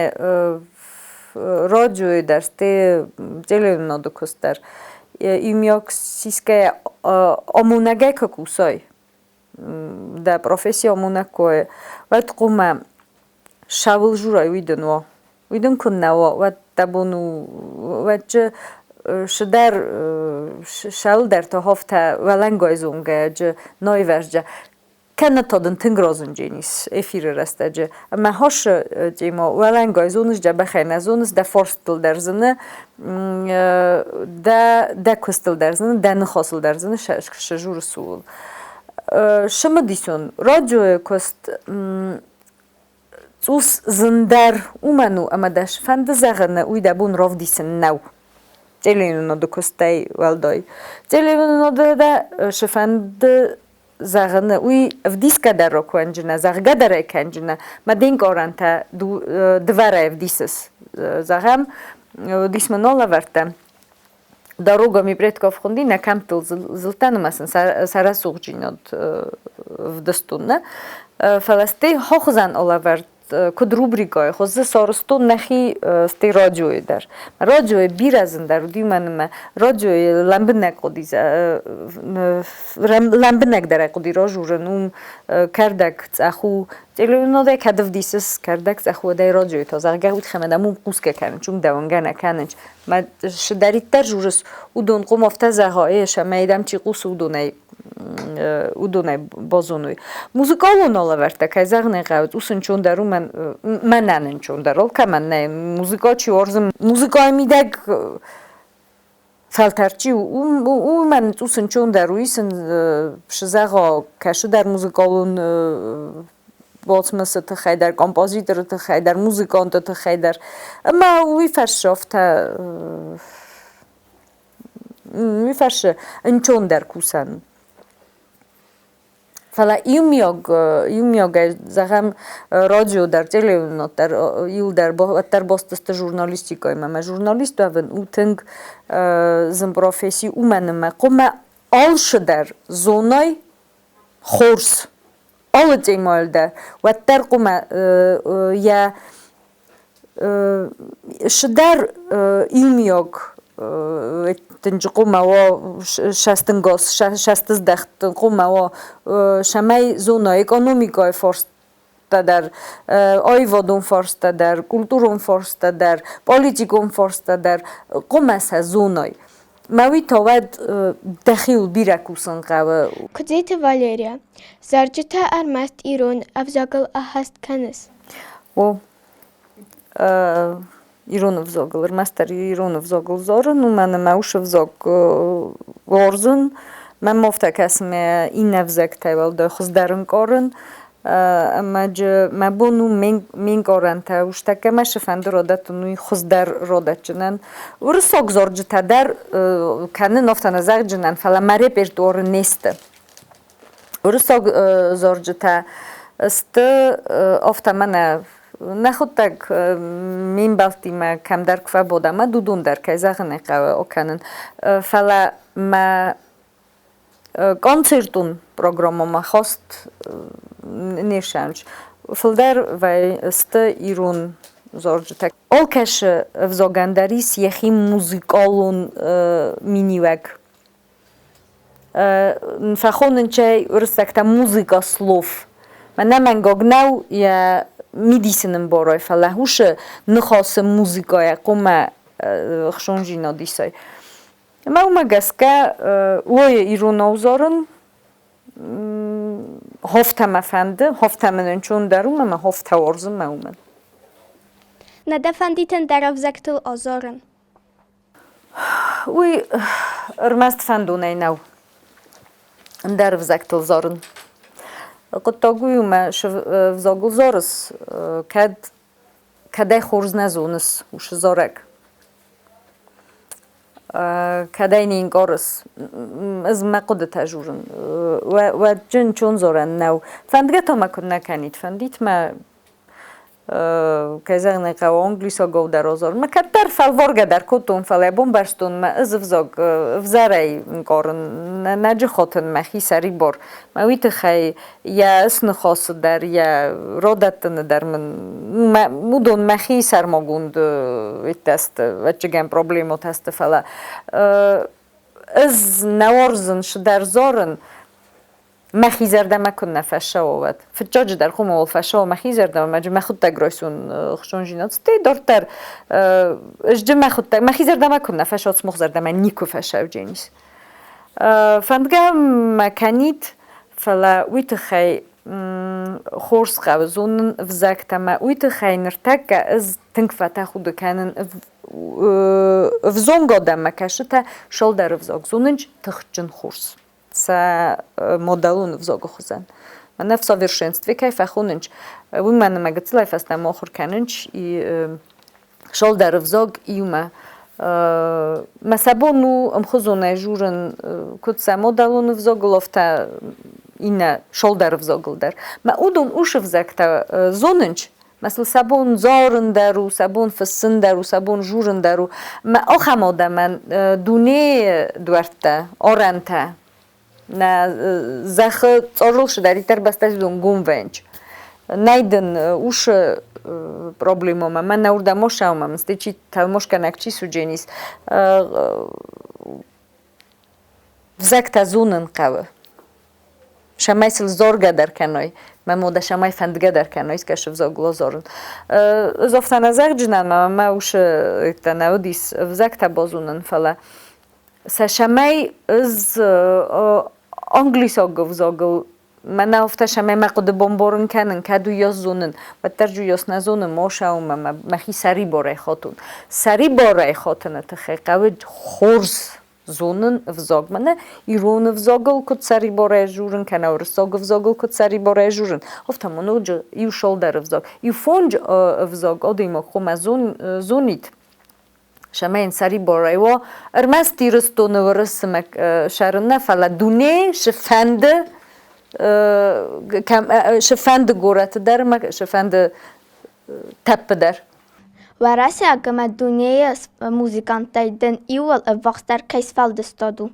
радиойы дӕр, сте телеуынынады куыст дӕр. Иумиаг сисгӕйӕ амонӕгӕй куы кусай, дӕ професси амонӕг куы уӕд хъуамӕ сауыл журай, уый дын уа. Уый дын куыннӕ уа, уӕд дӕ бон у, уӕд шыдӕр сӕлдӕр та хафтӕ уӕлӕнгай зонгӕджы найвӕзджы кӕнӕ та дын тынг разындженис эфиры рӕстӕджы ӕмӕ хасы тема уӕлӕнгай зоныс дзӕбӕхӕй нӕ зоныс дӕ фарстыл дӕр зыны дӕ дӕ куыстыл дӕр зыны дӕ ныхасыл дӕр зыны сӕ журы суыл цымыдисон радиойы куыст цъус зындӕр уымӕн у, ӕмӕ дӕ фӕнды зӕгъыны, уый дӕ бон равдисын нӕу. Телеуынынады куыстӕй уӕлдай. Телеуынынады дӕ шы фӕнды зӕгъыны, уый ӕвдисгӕ дӕр ракӕнджынӕ, зӕгъгӕ дӕр ӕй кӕнджынӕ, мӕ де нкъарӕнтӕ дывӕрӕй ӕвдисыс. Зӕгъӕм, уыдис мын алӕвӕрдтӕ. Дорога ми предков хунди нӕ кӕмттыл зылдтӕн ӕмӕ сын сӕ рӕсугъддзинад вдыстон, нӕ? Фӕлӕ стӕй хохзӕн алӕвӕрд куыд рубрикӕйы хуызы сарӕзтон нӕхи стӕй радиойы дӕр. Радиойы бирӕ зындӕр уыди мӕн ӕмӕ радиойы лӕмбынӕг хъуыди лӕмбынӕгдӕрӕй хъуыди разурын, уым кӕрдӕг цъӕх у, телеуынынадӕй кӕд ӕвдисыс кӕрдӕг цъӕх у, уӕд ӕй радиойы та зӕгъгӕ уый тыххӕй мӕ дӕм уым хъусгӕ кӕнынц, уым дӕуӕнгӕ нӕ кӕнынц. Мӕ цыдӕриддӕр журыс, уыдон хъом афтӕ зӕгъа, ес ӕмӕ дӕм чи хъусы, уыдонӕй уыдонӕй базоной. Музыкалон алӕвӕрдтӕ, кӕй зӕгъын ӕй хъӕуы, цъус ӕнцондӕр у мӕн, мӕнӕн ӕнцондӕр, алкӕмӕн нӕй. Музыка чи уарзы, музыкайы мидӕг фӕлтӕрд чи у, уымӕн цъус ӕнцондӕр у, ис ын шы зӕгъа, кӕцыдӕр музыкалон уацмысы тыххӕй дӕр, композиторы тыххӕй дӕр, музыканты тыххӕй дӕр. Ӕмӕ уый фӕрсы афтӕ уый фӕрсы ӕнцондӕр кусӕн. Фӕлӕ иумиаг, иумиагӕй зӕгъӕм, радио дӕр, телеуынынад дӕр иуылдӕр уӕддӕр баст сты журналистикӕимӕ. Ӕмӕ журналист уӕвын у тынг зын професси, уымӕн ӕмӕ хъуамӕ алцыдӕр зонай хорз, алы темӕйыл дӕр, уӕддӕр хъуамӕ йӕ Цыдӕр иумиаг тынджы хъуамӕ уа сӕстынгас, сӕстыздӕхт хъуамӕ уа, цӕмӕй зона экономикӕйы фарста дӕр, аивадон фарста дӕр, культурон фарста дӕр, политикон фарста дӕр, хъуамӕ сӕ зонай. Мӕ уый та уӕд дӕхиуыл бирӕ кусын хъӕуы. Куыдзеты Валерия, зарджытӕ ӕрмӕст ирон ӕвзагыл ӕххӕст кӕныс? О, ирон ӕвзагыл, ӕрмӕстдӕр ирон ӕвзагыл зарын, уымӕн ӕмӕ уыцы ӕвзаг уарзын. Мӕм афтӕ кӕсы, мӕ иннӕ ӕвзӕгтӕй уӕлдай хуыздӕр ӕнкъарын. Ӕмӕ мӕ бон у ме нкъарӕнтӕ устӕккӕ мӕ цы фӕнды радӕттын, уый хуыздӕр радӕтджынӕн. Уырыссаг зарджытӕ дӕр кӕнын афтӕ нӕ зӕгъджынӕн, фӕлӕ мӕ репертуары не сты. Уырыссаг зарджытӕ сты афтӕ мӕнӕ нӕхуыдтӕг ме мбӕлттимӕ кӕмдӕр куы фӕбодам, ӕмӕ уыдон дӕр, кӕй зӕгъын ӕй хъӕуы, окӕнын. Фӕлӕ мӕ концертон программӕмӕ хаст не сӕнч. Фылдӕр сты ирон зарджытӕ. Алкӕцы ӕвзагӕн дӕр ис йӕхи музыкалон миниуӕг. Фӕхонынчӕй уырыссӕгтӕ музыка слов. Мӕнӕ мӕнгаг нӕу йӕ мидисы ӕмбарой, фӕлӕ уыцы ныхасы музыкӕйӕ хъуамӕ хсондзинад исай. Ӕмӕ уымӕ гӕсгӕ уой иронау зарын хофтӕ мӕ фӕнды, хофтӕ мын ӕнцондӕр у ӕмӕ хофтӕ уарзын мӕ уымӕн. Нӕ дӕ фӕндид ӕндӕр ӕвзӕгтыл азарын? Уый ӕрмӕст фӕндонӕй нӕу ӕндӕр ӕвзӕгтыл зарын. Хъуыддаг уый у, мӕ ӕвзагыл зарыс, кӕд кӕдӕй хорз нӕ зоныс уыцы зарӕг. Кӕдӕй не нкъарыс, ӕз мӕ хъуыдытӕ журын. Уӕд чынчон зорӕн нӕу. Фӕндгӕ та мӕ куыд нӕ кӕнид, фӕндит мӕ кӕй зӕгъын ӕй хъӕуы, англисагау дӕр озор. Мӕ кӕддӕр фӕлваргӕ дӕр кодтон, фӕлӕ бамбӕрстон, мӕ ӕз ӕвзаг ӕвзӕрӕй ӕнкъарын, нӕ джихотын мӕхи сӕрибар. Мӕ уый тыххӕй йӕ сныхасы дӕр, йӕ родӕттыны дӕр мын уыдон мӕхи сӕрмагонд сты, ӕвӕццӕгӕн проблемотӕ сты, фӕлӕ ӕз нӕ уарзын цыдӕр зарын, мӕхи зӕрдӕмӕ куыннӕ фӕцӕуа, уӕд. Фыццаджыдӕр хъуамӕ фӕцӕуа мӕхи зӕрдӕмӕ, мӕ мӕхуыдтӕг райсон хсонзинад. Стӕй дарддӕр ӕз мӕхуыдтӕг мӕхи зӕрдӕмӕ куыннӕ фӕцӕуа, смох зӕрдӕмӕ никуы фӕцӕудженис. Фӕндгӕ мӕ кӕнид, фӕлӕ уый тыххӕй хорз хъӕуы зонын ӕвзӕгтӕ мӕ уый тыххӕй ныртӕккӕ ӕз тынг фӕтӕхуды кӕнын ӕвзонг адӕммӕ кӕсытӕ сӕлдӕр ӕвзаг зонынч тыхджын хорз. Сӕ модӕлон ӕвзагы хуызӕн. Мӕнӕ в совершенстве кӕй фӕхонынч, уый мӕнӕ мӕ гыццылӕй фӕстӕмӕ ахуыр кӕнынч и сӕлдӕр ӕвзаг иумӕ. Мӕ сӕ бон у ӕмхуызонӕй журын куыд сӕ модӕлон ӕвзагыл, афтӕ иннӕ сӕлдӕр ӕвзагыл дӕр. Мӕ уыдон ус ӕвзӕгтӕ зонынч, Мӕ сыл сӕ бон дзорын дӕр у, сӕ бон фыссын дӕр у, сӕ бон журын дӕр у. Мӕ ахӕм адӕмӕн дунейы дуӕрттӕ, арӕнтӕ нӕ зӕххы цъорыл цыдӕриддӕр бӕстӕ гом вӕййынц. Нӕй дын усы проблемӕмӕ, мӕ нӕ уырдӕм осаумӕ, мсты чи тӕлмоскӕнӕг чи судженис. Взӕгтӕ зонын хъӕуы. Цӕмӕй сыл дзоргӕ дӕр кӕной, мӕ модӕ цӕмӕй фӕндгӕ дӕр кӕной, скӕсы взагыл дзорын. Ӕз афтӕ нӕ зӕгъджынӕн, ӕмӕ мӕ усы нӕ уыдис ӕвзӕгтӕ базонын, фӕлӕ сӕ цӕмӕй ӕз англисаг ӕвзагыл мӕнӕ афтӕ цӕмӕй мӕ хъуыды бамбарын кӕнын, кӕд уыйас зонын, уӕддӕр уыйас нӕ зонын, мосау мӕ мӕхи сӕрибарӕй хатун. Сӕрибарӕй хатыны тыххӕй хъӕуы хорз зонын ӕвзаг. Мӕнӕ ирон ӕвзагыл куыд сӕрибарӕй журын, кӕнӕ уырыссаг ӕвзагыл куыд сӕрибарӕй журын, афтӕ ма ноджы иу шалдӕр ӕвзаг. Иу фондз ӕвзаг адӕймаг хъуамӕ зонид, цӕмӕй йын сӕрибарӕй уа ӕрмӕст Ирыстоны уырысмӕ сӕрын нӕ, фӕлӕ дунейы цы фӕнды. Цыфӕнды горӕты дӕр ӕмӕ цыфӕнды тӕппы дӕр. Уӕрӕсейаг ӕмӕ дунейы музыканттӕй дын иууыл ӕввахсдӕр кӕй сфӕлдыстад у?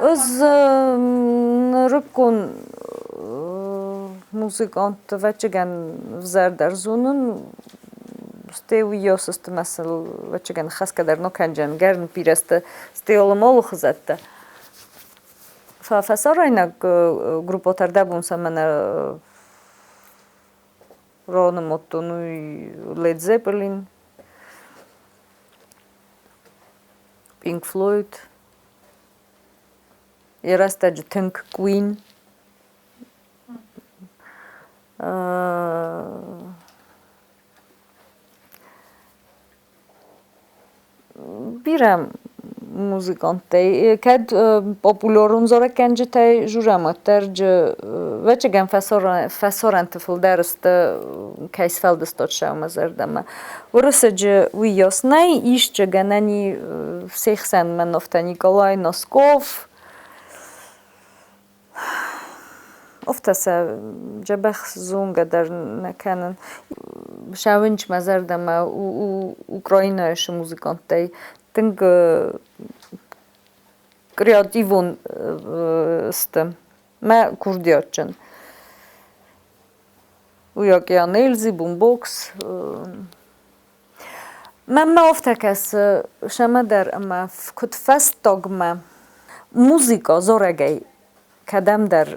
Ӕз нырыккон музыкантты ӕвӕццӕгӕн ӕвзӕрдӕр зонын, стӕй уыйас сты мӕ сыл ӕвӕццӕгӕн хӕсгӕ дӕр нӕ кӕнджӕн, гӕрн бирӕ сты, стӕй алы-малы хуызӕттӕ. Фӕсарӕйнаг группӕтӕ ӕрдӕбон сӕ мӕнӕ ранымадтон, уый Led Zeppelin, Pink Floyd, йӕ рӕстӕджы тынг Queen. Бирӕ музыканттӕй, кӕд популярон зарӕггӕнджытӕй журӕм, уӕддӕр ӕвӕццӕгӕн фӕсарӕнты фылдӕр сты, кӕй сфӕлдыстад сӕумӕ зӕрдӕмӕ. Уырыссаджы уыйас нӕй, исчи гӕнӕн и се хсӕн мӕн Николай Носков, Афтӕ сӕ дзӕбӕх зонгӕ дӕр нӕ кӕнын. Сӕвынч мӕ зӕрдӕмӕ Украинӕйы сы музыканттӕй тынг креативон сты, мӕ курдиатджын. Уый Океан Эльзы, Бумбокс. Мӕнмӕ афтӕ кӕсы сӕмӕдӕр ӕмӕ куыд фӕстагмӕ музыкӕ зарӕгӕй кӕдӕмдӕр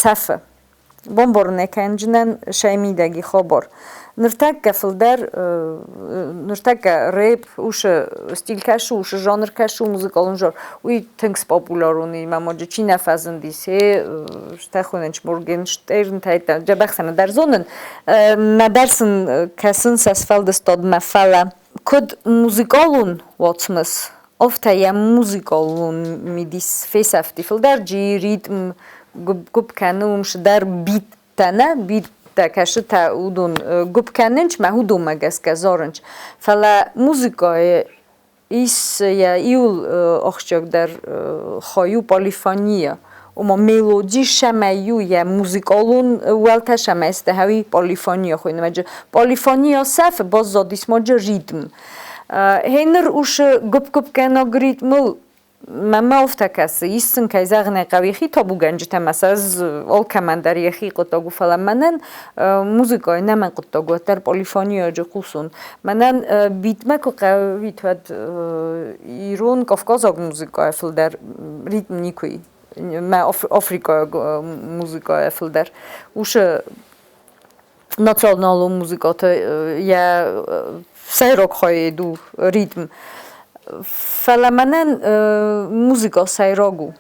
сӕфы. Бамбарын ӕй кӕнджынӕн сӕ мидӕги хабар. Ныртӕккӕ фылдӕр, ныртӕккӕ рэп уыцы стиль кӕсы, уыцы жанр кӕсы, музыкалон жанр, уый тынг спопулярон и мӕ моджы чи нӕ фӕзындис, е стӕхонӕн Моргенштерн дзӕбӕх сӕ нӕдӕр зонын, нӕдӕр сын кӕсын сӕ сфӕлдыстадмӕ, фӕлӕ куыд музыкалон уацмыс, афтӕ йӕ музыкалон мидис фесӕфти. Фылдӕр джи ритм гуыпп кӕны, уым цыдӕр биттӕ нӕ, биттӕ кӕсытӕ уыдон гуыпп кӕнынц мӕ уыдонмӕ гӕсгӕ зарынц. Фӕлӕ музыкӕйы Ис йӕ иуыл ахсджиагдӕр хай у полифония, ома мелоди сӕмӕй у йӕ музыкалон уӕлтӕ сӕмӕй сты хӕуи полифония хуыйны. Полифония сӕфы баззадис маджы ритм. Гъеныр усы гуыпп-гуыпгӕнаг ритмыл Мӕнмӕ афтӕ кӕсы, ис сын, кӕй зӕгъын ӕй хъӕуы, йӕхи табугӕнджытӕ ӕмӕ сӕ ӕз алкӕмӕн дӕр йӕхи хъуыддаг у, фӕлӕ мӕнӕн музыкӕйы нӕ мӕн хъуыддаг у, уӕддӕр полифонийаджы хъусон. Мӕнӕн битмӕ куы хъӕуид, уӕд ирон, кавказаг музыкӕйӕ фылдӕр ритм никуы и. Мӕ африкӕйаг музыкӕйӕ фылдӕр. Уыцы националон музыкӕты йӕ сӕйраг хайад у ритм. Фӕлӕ мӕнӕн музыкӕ сӕйраг у.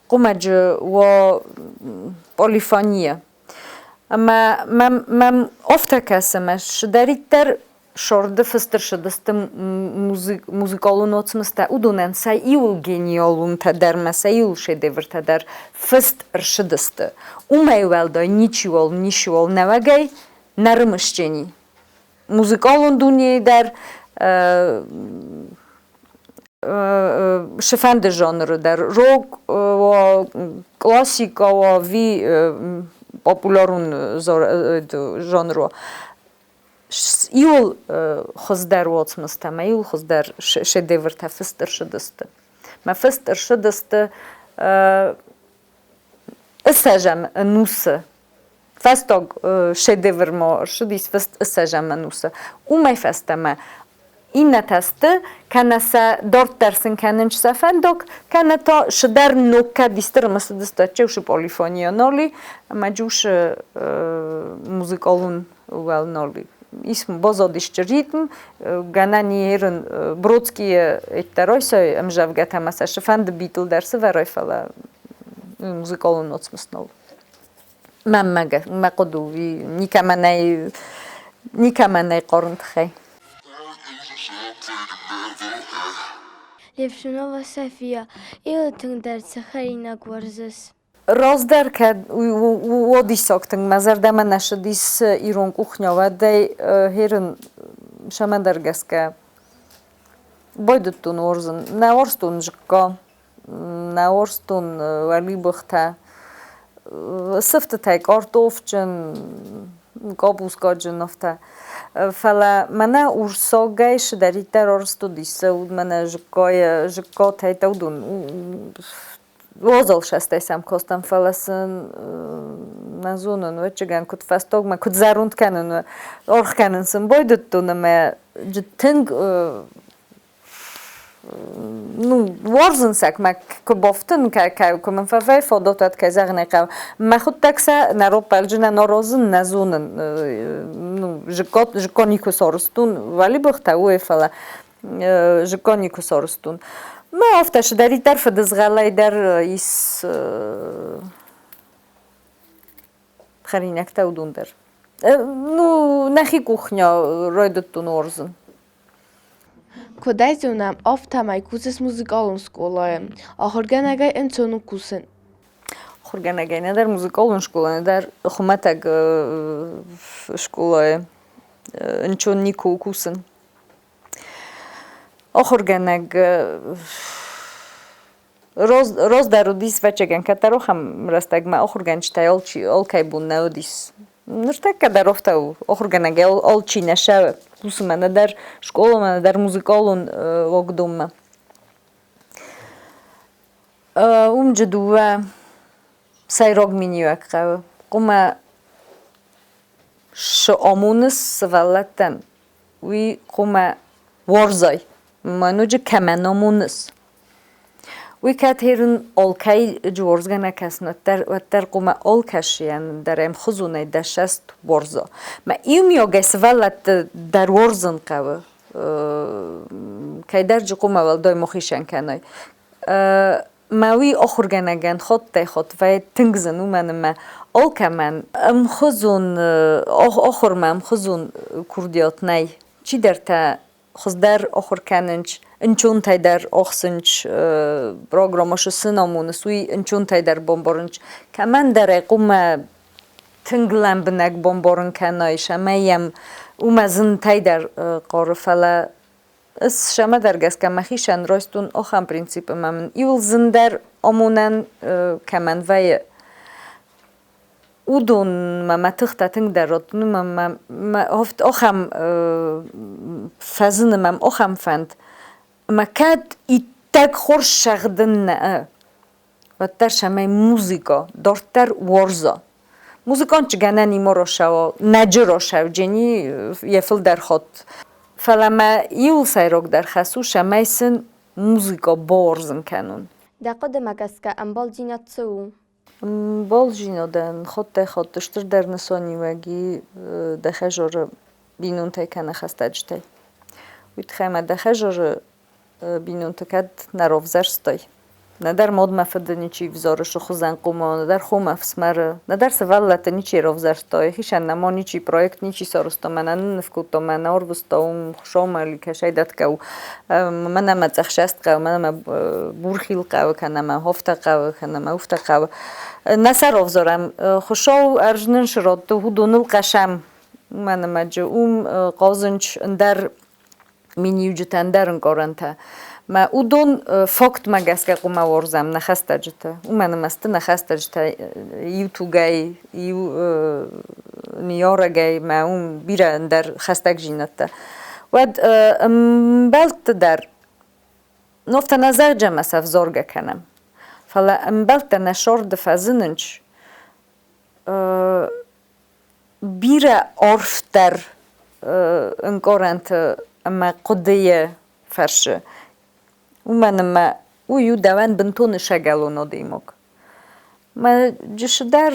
Хъуымӕджы уа полифония. Ӕмӕ мӕм афтӕ кӕсы, ӕмӕ цыдӕриддӕр сӕрды фыст ӕрцыдысты музыкалон уацмыстӕ, уыдонӕн сӕ иуыл гениалонтӕ дӕр ӕмӕ сӕ иуыл шедевртӕ дӕр фыст ӕрцыдысты. Уымӕй уӕлдай ничиуал ничиуал нӕуӕгӕй нӕ рымысджени. Музыкалон дунейы дӕр цыфӕнды жанры дӕр рок уа, классикӕ уа, ӕви популярон жанр уа, Иуыл хуыздӕр уацмыстӕ мӕ иуыл хуыздӕр шедевртӕ фыст ӕрцыдысты. Мӕ фыст ӕрцыдысты ссӕдзӕм ӕнусы. Фӕстаг шедевр ма ӕрцыдис фыст ссӕдзӕм ӕнусы. Уымӕй фӕстӕмӕ иннӕтӕ сты, кӕнӕ сӕ дарддӕр сын кӕнынц сӕ фӕндаг, кӕнӕ та цыдӕр ног кӕд исты ӕрымысыдысты ӕддеусы полифония нал и, ӕмӕ джусы музыкалон уӕл нал и. Ис базадис ритм, гӕнӕн ерын Бродскийы эддӕр сӕ ӕмзӕвгӕтӕ ӕмӕ сӕ цыфӕнды битыл дӕр сывӕрой, фӕлӕ музыкалон уацмыс нал. Мӕнмӕ мӕ хъуыды у, никӕмӕн ӕй никӕмӕн ӕй хъарын тыххӕй. Левшунова София, Илы тынгдӕр цы хӕринаг уарзыс? Раздӕр кӕд уадиссаг тынг мӕ зӕрдӕмӕ нӕ ссыдис ирон кухня, уӕд ӕй хӕрын цӕмӕндӕр гӕсгӕ байдыдтон уарзын. Нӕ уарзтон зыкка. Нӕ уарзтон уӕлибӕхтӕ, сыфтытӕй картофджын, къабускаджын афтӕ. Фӕлӕ мӕнӕ урсагӕй цыдӕриддӕр арӕзт уыдис, мӕнӕ зыккайӕ, зыккатӕй та уыдон уазал састӕй сӕм кастӕн, фӕлӕ сын нӕ зонын, ӕвӕццӕгӕн, куыд фӕстагмӕ, куыд зӕронд кӕнын, аргъ кӕнын сын байдыдтон ӕмӕ тынг ну, уарзын сӕ, мӕ куы бафтын, куы мын фӕвӕййы фадат, уӕд, кӕй зӕгъын ӕй хъӕуы. Мӕхуыдтӕг сӕ нӕ роппӕлджы нӕ аразын нӕ зонын. Ну, зыкка никуы сарӕзтон, уӕлибӕхтӕ уой, фӕлӕ зыкка никуы сарӕзтон. Мӕ афтӕ цыдӕриддӕр фыдызгъӕлӕй дӕр ис хӕринӕгтӕ, уыдон дӕр. Ну, нӕхи кухня райдыдтон уарзын. Куыд ӕй зонӕм, афтӕмӕй кусыс музыкалон скъолайы. Ахуыргӕнӕгӕй ӕнцон у кусын? Ахуыргӕнӕгӕй нӕдӕр музыкалон скъола, нӕдӕр хуымӕтӕг скъолайы ӕнцон никуы у кусын. Ахуыргӕнӕг раздӕр уыдис, ӕвӕццӕгӕн, кӕддӕр ахӕм рӕстӕгмӕ ахуыргӕнджытӕй алчи алкӕй бон нӕ уыдис. Ныртӕккӕ дӕр афтӕ у, ахуыргӕнӕгӕй алчи нӕ цӕуы кусынмӕ, нӕдӕр скъоламӕ, нӕдӕр музыкалон уагдонмӕ. Уым джы дыууӕ сӕйраг миниуӕг хъӕуы. Хъуамӕ цы амоныс сывӕллӕттӕн, уый хъуамӕ уарзай, ма ноджы кӕмӕн амоныс. Уый кӕд хӕрын алкӕй уарзгӕ нӕ кӕсын, уӕддӕр, уӕддӕр хъуамӕ алкӕсийӕн дӕр ӕмхуызонӕй дӕ цӕст уарза. Мӕ иумиагӕй сывӕллӕтты дӕр уарзын хъӕуы. Кӕйдӕр джы хъуамӕ уӕлдай мохисӕн кӕной. Мӕ уый ахуыргӕнӕгӕн хаттӕй-хатт вӕййы тынг зын, уымӕн ӕмӕ алкӕмӕн ӕмхуызон ахуырмӕ ӕмхуызон курдиат нӕй. Чидӕртӕ хуыздӕр ахуыр кӕнынц, ӕнцонтӕй дӕр ӕхсынц, программӕ сын амонынц, уый ӕнцонтӕй дӕр бамбарынц. Кӕмӕндӕр ӕй хъуамӕ тынг лӕмбынӕг бамбарын кӕнай, цӕмӕй йӕм уымӕ зынтӕй дӕр хъары, фӕлӕ ӕз цӕмӕдӕр гӕсгӕ мӕхицӕн райстон ахӕм принцип, ӕмӕ мын иуыл зындӕр амонӕн кӕмӕн вӕййы, уыдонмӕ мӕ тыхтӕ тынгдӕр раттын, ӕмӕ мӕ ахӕм фӕзыны мӕм ахӕм фӕнд, ӕмӕ кӕд иттӕг хорз цӕгъдын нӕ, уӕддӕр цӕмӕй музыкӕ дарддӕр уарза. Музыкант гӕнӕн има росӕуа, нӕджы росӕуджени йӕ фылдӕр хатт. Фӕлӕ мӕ иуыл сӕйрагдӕр хӕс у, цӕмӕй сын музыкӕ бауарзын кӕнон. Дӕ хъуыдымӕ гӕсгӕ ӕмбалдзинад цы у? Ӕмбалдзинадӕн хаттӕй-хатт стырдӕр нысаниуӕг и дӕ хӕдзары бинонтӕй кӕнӕ хӕстӕджытӕй. Уый тыххӕй ӕмӕ дӕ хӕдзары бинонты кӕд нӕ равзӕрстай, нӕдӕр мад мӕ фыды ничи взары сыхуызӕн хъума, нӕдӕр хо мӕ ӕфсымӕры, нӕдӕр сывӕллӕтты ничи равзӕрста, йӕхицӕн нӕма ничи проект ничи сарӕзта, мӕнӕ нынныв кодта, мӕнӕ арвыста, уым Хуыцаумӕ кӕсӕй дӕтгӕ у, мӕнӕ мӕ цъӕхсӕст хъӕуы, мӕнӕ мӕ бурхил хъӕуы, кӕнӕ мӕ хофтӕ хъӕуы, кӕнӕ мӕ уфтӕ хъӕуы. Нӕ сӕ равзарӕм. Хуыцау ӕрдз нын срадты, уыдоныл хъӕсӕм. Уымӕн ӕмӕ уым хъазынч ӕндӕр миниуджытӕ, ӕндӕр ӕнкъарӕнтӕ. Мӕ уыдон фактмӕ гӕсгӕ хъуамӕ уарзӕм нӕ хӕстӕджыты. Уымӕн ӕмӕ сты нӕ хӕстӕджытӕ иу тугӕй, иу ныййарӕгӕй мӕ уым бирӕ ӕндӕр хӕстӕгдзинӕдтӕ. Уӕд ӕмбӕлтты дӕр нофтӕ нӕ зӕгъджӕмӕ сӕвзоргӕ кӕнӕм. Фӕлӕ ӕмбӕлттӕ нӕ сорды фӕзынынч бирӕ арфдӕр ӕнкъарӕнты ӕмӕ хъуыдыйы фӕрсы. Уымӕн ӕмӕ уый у дӕуӕн бынтон ӕцӕгӕлон адӕймаг. Мӕ джысы дӕр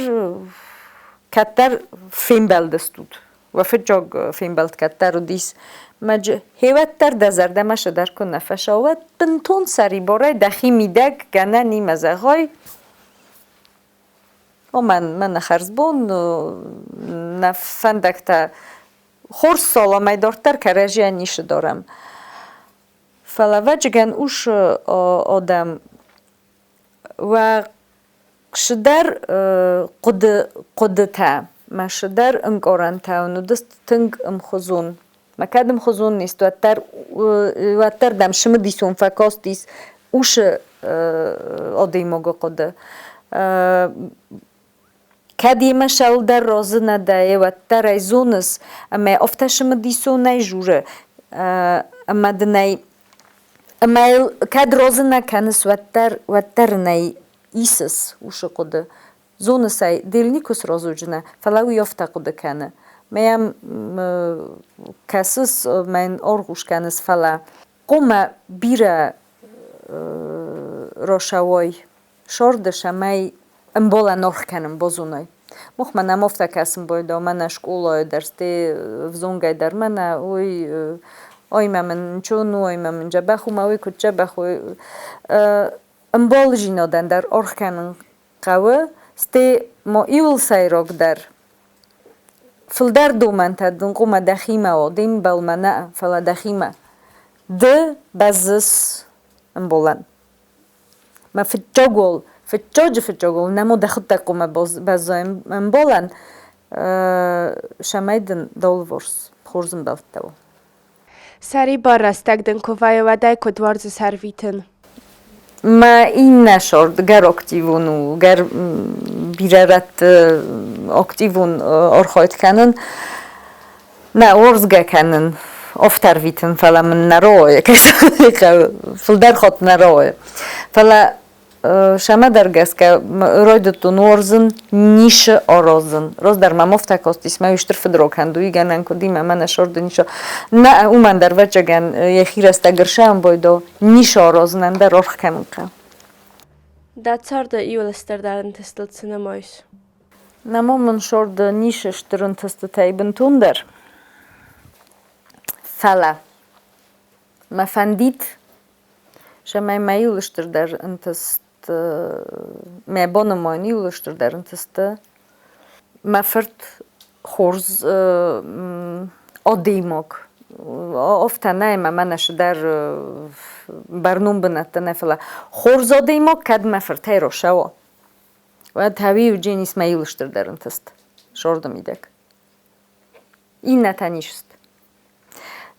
кӕддӕр фембӕлдыстут. Уӕ фыццаг фембӕлд кӕддӕр уыдис. Мӕ хеуӕддӕр дӕ зӕрдӕмӕ цыдӕр куы нӕ фӕцӕуа, уӕд бынтон сӕрибарӕй дӕхи мидӕг гӕнӕн и мӕ зӕгъай, Уымӕн мӕнӕ хӕрзбон нӕ фӕндӕгтӕ хорз саламӕй дарддӕр кӕрӕдзийӕн ницы дарӕм. Фӕлӕ ӕвӕццӕгӕн ус адӕм уӕ цыдӕр хъуыды хъуыдытӕ мӕ цыдӕр ӕнкъарӕнтӕ уын уыдысты тынг ӕмхуызон. Мӕ кӕд ӕмхуызон не сты, уӕддӕр, уӕддӕр дӕм цымыдисон фӕкастис усы. адӕймагы хъуыды. Кӕд йемӕ сӕлдӕр разы нӕ дӕ, уӕддӕр ӕй зоныс, ӕмӕ афтӕ цымыдисонӕй журы, ӕмӕ дын ӕй ӕмӕ йыл кӕд разы нӕ кӕныс, уӕддӕр, уӕддӕр ын ӕй исыс уыцы хъуыды. Зоныс ӕй, дел никуы сразуджынӕ, фӕлӕ уый афтӕ хъуыды кӕны. Мӕ йӕм кӕсыс, мӕ йын аргъуц кӕныс, фӕлӕ хъуамӕ бирӕ росауой сорды, цӕмӕй ӕмбалӕн аргъ кӕнын базоной. Мах мӕнӕ афтӕ кӕсын байдау, мӕнӕ скъолайы дӕр, стӕй ӕвзонгӕй дӕр мӕнӕ уый ой мӕ мын нчон у, ой мӕ мын дзӕбӕх у, мӕ уый куыд дзӕбӕх у. Ӕмбалдзинадӕн дӕр аргъ кӕнын хъӕуы, стӕй ма иуыл сӕйрагдӕр фылдӕр домӕнтӕ дын хъуамӕ дӕхимӕ уа, де мбалмӕ нӕ, фӕлӕ дӕхимӕ. Ды бӕззыс ӕмбалӕн. Мӕ фыццаг уал, фыццаджы фыццаг уал нӕма дӕхӕдӕг хъуамӕ баззайӕм ӕмбалӕн, цӕмӕй дын дӕ алыварс хорз ӕмбӕлттӕ уа. Сӕрибар рӕстӕг дын куы вӕййы, уӕд ӕй куыд уарзыс ӕрвитын? Мӕ иннӕ сорт гӕр активон у, гӕр бирӕ рӕтты активон архайд кӕнын. Нӕ уарзгӕ кӕнын, афтӕ ӕрвитын, фӕлӕ мын нӕ рауайы, кӕй зӕгъын ӕй хъӕуы, фылдӕр хатт нӕ рауайы. Фӕлӕ Сӕмӕдӕр гӕсгӕ райдыдтон уарзын нишы аразын. Раздӕр мӕм афтӕ кастис, мӕ стыр фыдракӕнд уый гӕнӕн куыд и, мӕ мӕнӕ сӕрды нишы. Нӕ, уымӕн дӕр, ӕвӕццӕгӕн, йӕхи рӕстӕг ӕрсӕмбӕлдо нишы аразынӕн дӕр аргъ кӕнын хъӕуы. Дӕ царды иуыл стырдӕр ӕнтыстыл цы нымайыс? Нӕма мын сӕрды нишы стыр ӕнтыстытӕй бынтондӕр. Фӕлӕ мӕ фӕндид, Цӕмӕй мӕ иуыл стырдӕр ӕнтыст, мӕ боны ма иуыл стырдӕр ӕнтысты мӕ фырт хорз адӕймаг. Афтӕ нӕ, ӕмӕ мӕнӕ цыдӕр бӕрнон бынӕттӕ нӕ, фӕлӕ хорз адӕймаг кӕд мӕ фыртӕй рацӕуа, уӕд Хауи Евгений мӕ иуыл стырдӕр ӕнтыст сорды мидӕг. Иннӕтӕ не сты.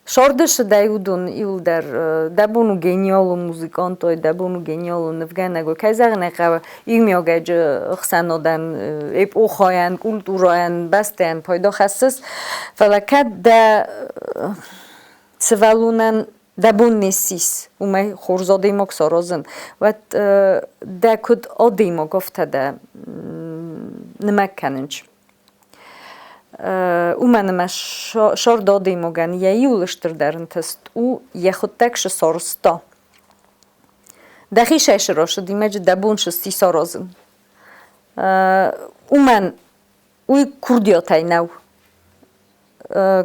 Сорды сыдӕй уыдон иуылдӕр дӕ бон у гениалон музыкант уой, дӕ бон у гениалон нывгӕнӕг уой. Кӕй зӕгъын ӕй хъӕуы, иумиагӕджы ӕхсӕнадӕн, эпохӕйӕн, культурӕйӕн, бӕстӕйӕн пайда хӕссыс, фӕлӕ кӕд дӕ сывӕллонӕн дӕ бон не ссис, уымӕй хорз адӕймаг саразын, уӕд дӕ куыд адӕймаг, афтӕ дӕ нымӕг кӕнынц. Уымӕн ӕмӕ сорд адӕймагӕн йӕ иуыл стырдӕр ӕнтыст у йӕхуыдтӕг сысорста. Дӕхи сӕсыросыд имӕджы дӕ бон сысти саразын. Уымӕн уый курдиатӕй нӕу.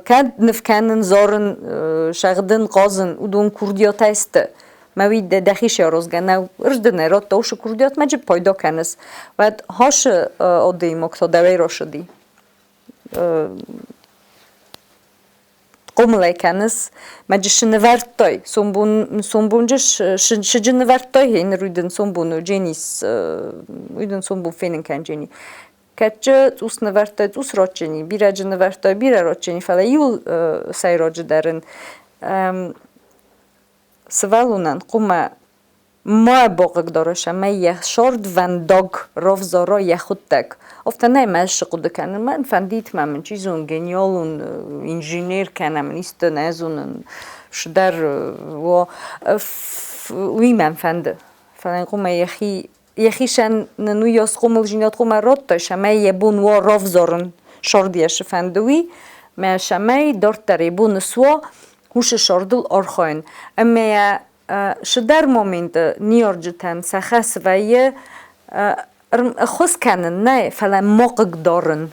Кӕд ныв кӕнын, зарын, сӕгъдын, хъазын, уыдон курдиатӕй сты. Мӕ уый дӕхи саразгӕ нӕу. Ӕрдынӕй радта уыцы курдиатмӕ джы пайда кӕныс. Уӕд хасы адӕймаг та дӕуӕй рацыди. Хъомыл ӕй кӕныс, мӕ джы нывӕрдтай, сомбон сомбонджы сыджы нывӕрдтай, гъе ныр уый дын сомбон у Дженис, уый дын сомбон фенын кӕн Джени. Кӕдджы цъус нывӕрдтай, цъус ротджыни, бирӕджы нывӕрдтай, бирӕ ротджыни, фӕлӕ иуыл сӕйраджы дӕр ын сывӕллонӕн хъуымӕ ма бахъыгдарыс ӕмӕ йӕ сордвӕндаг равзара йӕхуыдтӕг. Афтӕ нӕ мӕ цы хъуыды кӕнын, мӕн фӕндид ма мын чи зоны гениалон инженер кӕнӕ мын исты нӕ зонын, цыдӕр уа, уый мӕн фӕнды. Фӕлӕ хъуымӕ йӕхи йӕхицӕн нын уыйас хъомылдзинад хъуамӕ радтай, цӕмӕй йӕ бон уа равзарын сӕрд йӕ цы фӕнды, уый, ӕмӕ цӕмӕй дарддӕр йӕ бон суа уыцы сӕрдыл архайын. Ӕмӕ йӕ цыдӕр моменты ныййарджытӕн сӕ хӕс вӕййы ӕххуыс кӕнын нӕ, фӕлӕ ма хъыгдарын.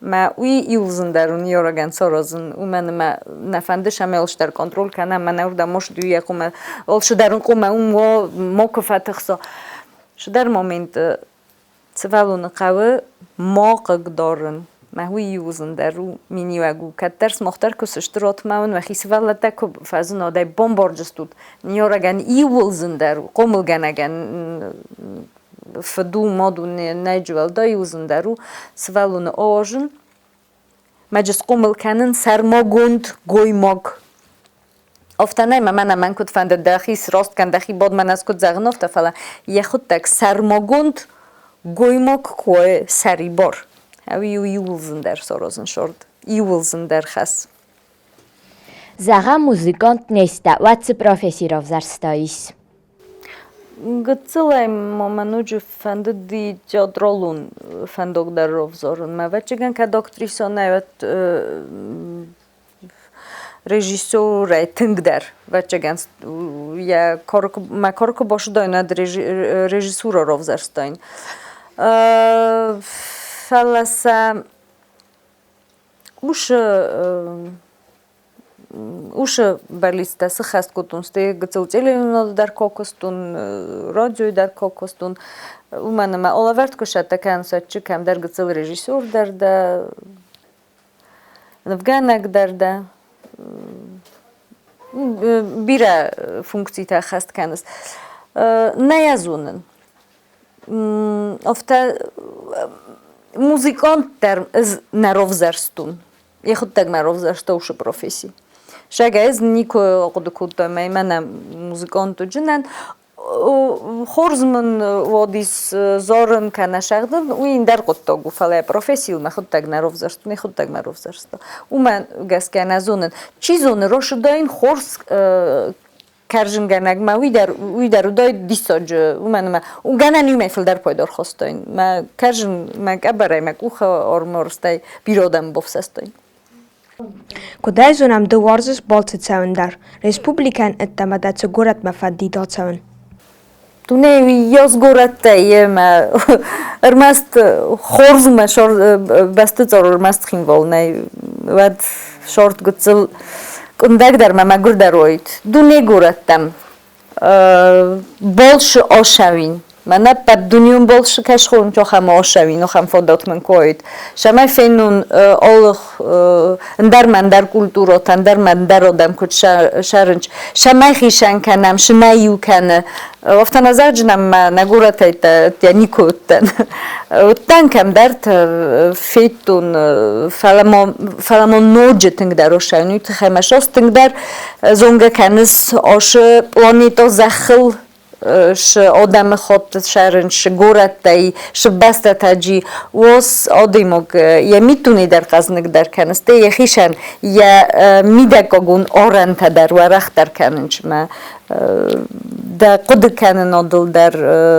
Мӕ уый иуыл зындӕр у ныййарӕгӕн саразын, уымӕн ӕмӕ нӕ фӕнды цӕмӕй алцыдӕр контроль кӕна, мӕнӕ уырдӕм ма хъуамӕ алцыдӕр ын хъуамӕ уым уа, макуы фӕтыхса. Цыдӕр моменты сывӕллоны хъӕуы ма хъыгдарын. Мӕ уый иуыл зындӕр у миниуӕг у. Кӕддӕр сымах дӕр куы сыстырат ӕмӕ уын уӕхи сывӕллӕттӕ куы фӕзынадӕй бамбардзыстут, ныййарӕгӕн иууыл зындӕр у, хъомылгӕнӕгӕн фыд у, мад у, нӕ уӕлдай у, зындӕр у сывӕллоны аразын. Мӕ схъомыл кӕнын сӕрмагонд гоймаг. Афтӕ нӕй, мӕ мӕнӕ мӕн куыд фӕнды, дӕхи сраст кӕн, дӕхи бод мӕнӕ ӕз куыд зӕгъын, афтӕ, фӕлӕ йӕхуыдтӕг сӕрмагонд гоймаг куы сӕрибар. Ӕви у иууыл зындӕр саразын сорд, иууыл зындӕр хӕс. Зӕгъӕм, музыкант не сдӕ, уӕд цы професси равзӕрстаис? Гыццылӕй ма мӕ ноджы фӕндыди театралон фӕндаг дӕр равзарын. Мӕ ӕвӕццӕгӕн, кӕд актрисӕ нӕ, уӕд режиссерӕй тынгдӕр, ӕвӕццӕгӕн, йӕ мӕ кары куы бацыдаин, уӕд режиссура равзӕрстаин. Фӕлӕ сӕ усы бӕллицтӕ сыххӕст кодтон, стӕй гыццыл телеуынынады дӕр куы куыстон, радиойы дӕр куы куыстон. Уымӕн ӕмӕ алӕвӕрд куы сӕттӕ кӕнынц, чи кӕмдӕр гыццыл режиссер дӕр дӕ, нывгӕнӕг дӕр дӕ. Бирӕ функцитӕ ӕххӕст кӕныс. Нӕ йӕ зонын. Афтӕ музыкант дӕр ӕз нӕ равзӕрстон. Йӕхуыдтӕг мӕ равзӕрста уыцы професси. Зӕгъгӕ, ӕз никуы ахъуыды кодтон, ӕмӕ мӕнӕ музыкант уыдзынӕн. Хорз мын уадис зарын кӕнӕ сӕгъдын, уый ӕндӕр хъуыддаг у, фӕлӕ профессийыл мӕхуыдтӕг нӕ равзӕрстон, йӕхуыдтӕг мӕ равзӕрста. Уымӕ гӕсгӕ нӕ зонын. Чи зоны, рӕсугъдӕй хорз кӕрзынгӕнӕг мӕ уый дӕр уыдаид диссаджы, уымӕн ӕмӕ гӕнӕн уымӕй фылдӕр пайда ӕрхастаин. Мӕ кӕрзын, мӕ къӕбӕрӕй, мӕ къухы ӕрмӕрзтӕй бирӕ адӕмы бафсӕстаин. Куыд ӕй зонӕм, ды уарзыс балцы цӕуын дӕр. Республикӕйӕн ӕддӕмӕ дӕ цы горӕтмӕ фӕндид ацӕуын? Дунейы уыйас горӕттӕй ӕмӕ ӕрмӕст хорз мӕ бӕсты цъор ӕрмӕст Цхинвал нӕй, уӕд сорт гыццыл къуындӕгдӕр мӕ мӕгуырдӕр уаид. Дуне горӕттӕм больше ошӕуин. Мӕнӕ ӕппӕтдунеон больше кӕй схонут, ахӕм ошӕуин, ахӕм фадат мын куы уаид. Цӕмӕй фенон алы ӕндӕр мӕ ӕндӕр культурӕтӕ, ӕндӕр мӕ ӕндӕр адӕм куыд сӕрынч, цӕмӕй хицӕн кӕнӕм, цы нӕ иу кӕны. Афтӕ нӕ зӕгъджынӕн мӕ нӕ горӕтӕй никуы уыдтӕн. Уыдтӕн кӕмдӕрты, федтон, фӕлӕ ма ноджы тынгдӕр ошӕуин, уый тыххӕй мӕ сос тынгдӕр зонгӕ кӕныс асы планетӕ Зӕххыл шы адӕмыхатт сӕрын, шы горӕттӕй, шы бӕстӕтӕ уоц адӕймаг йӕ миддуне дӕр хъӕзныгдӕр кӕны, стӕй йӕхицӕн йӕ мидӕггагон арӕнтӕ дӕр уӕрӕхдӕр кӕнынч мӕ дӕ хъуыды кӕнынадыл дӕр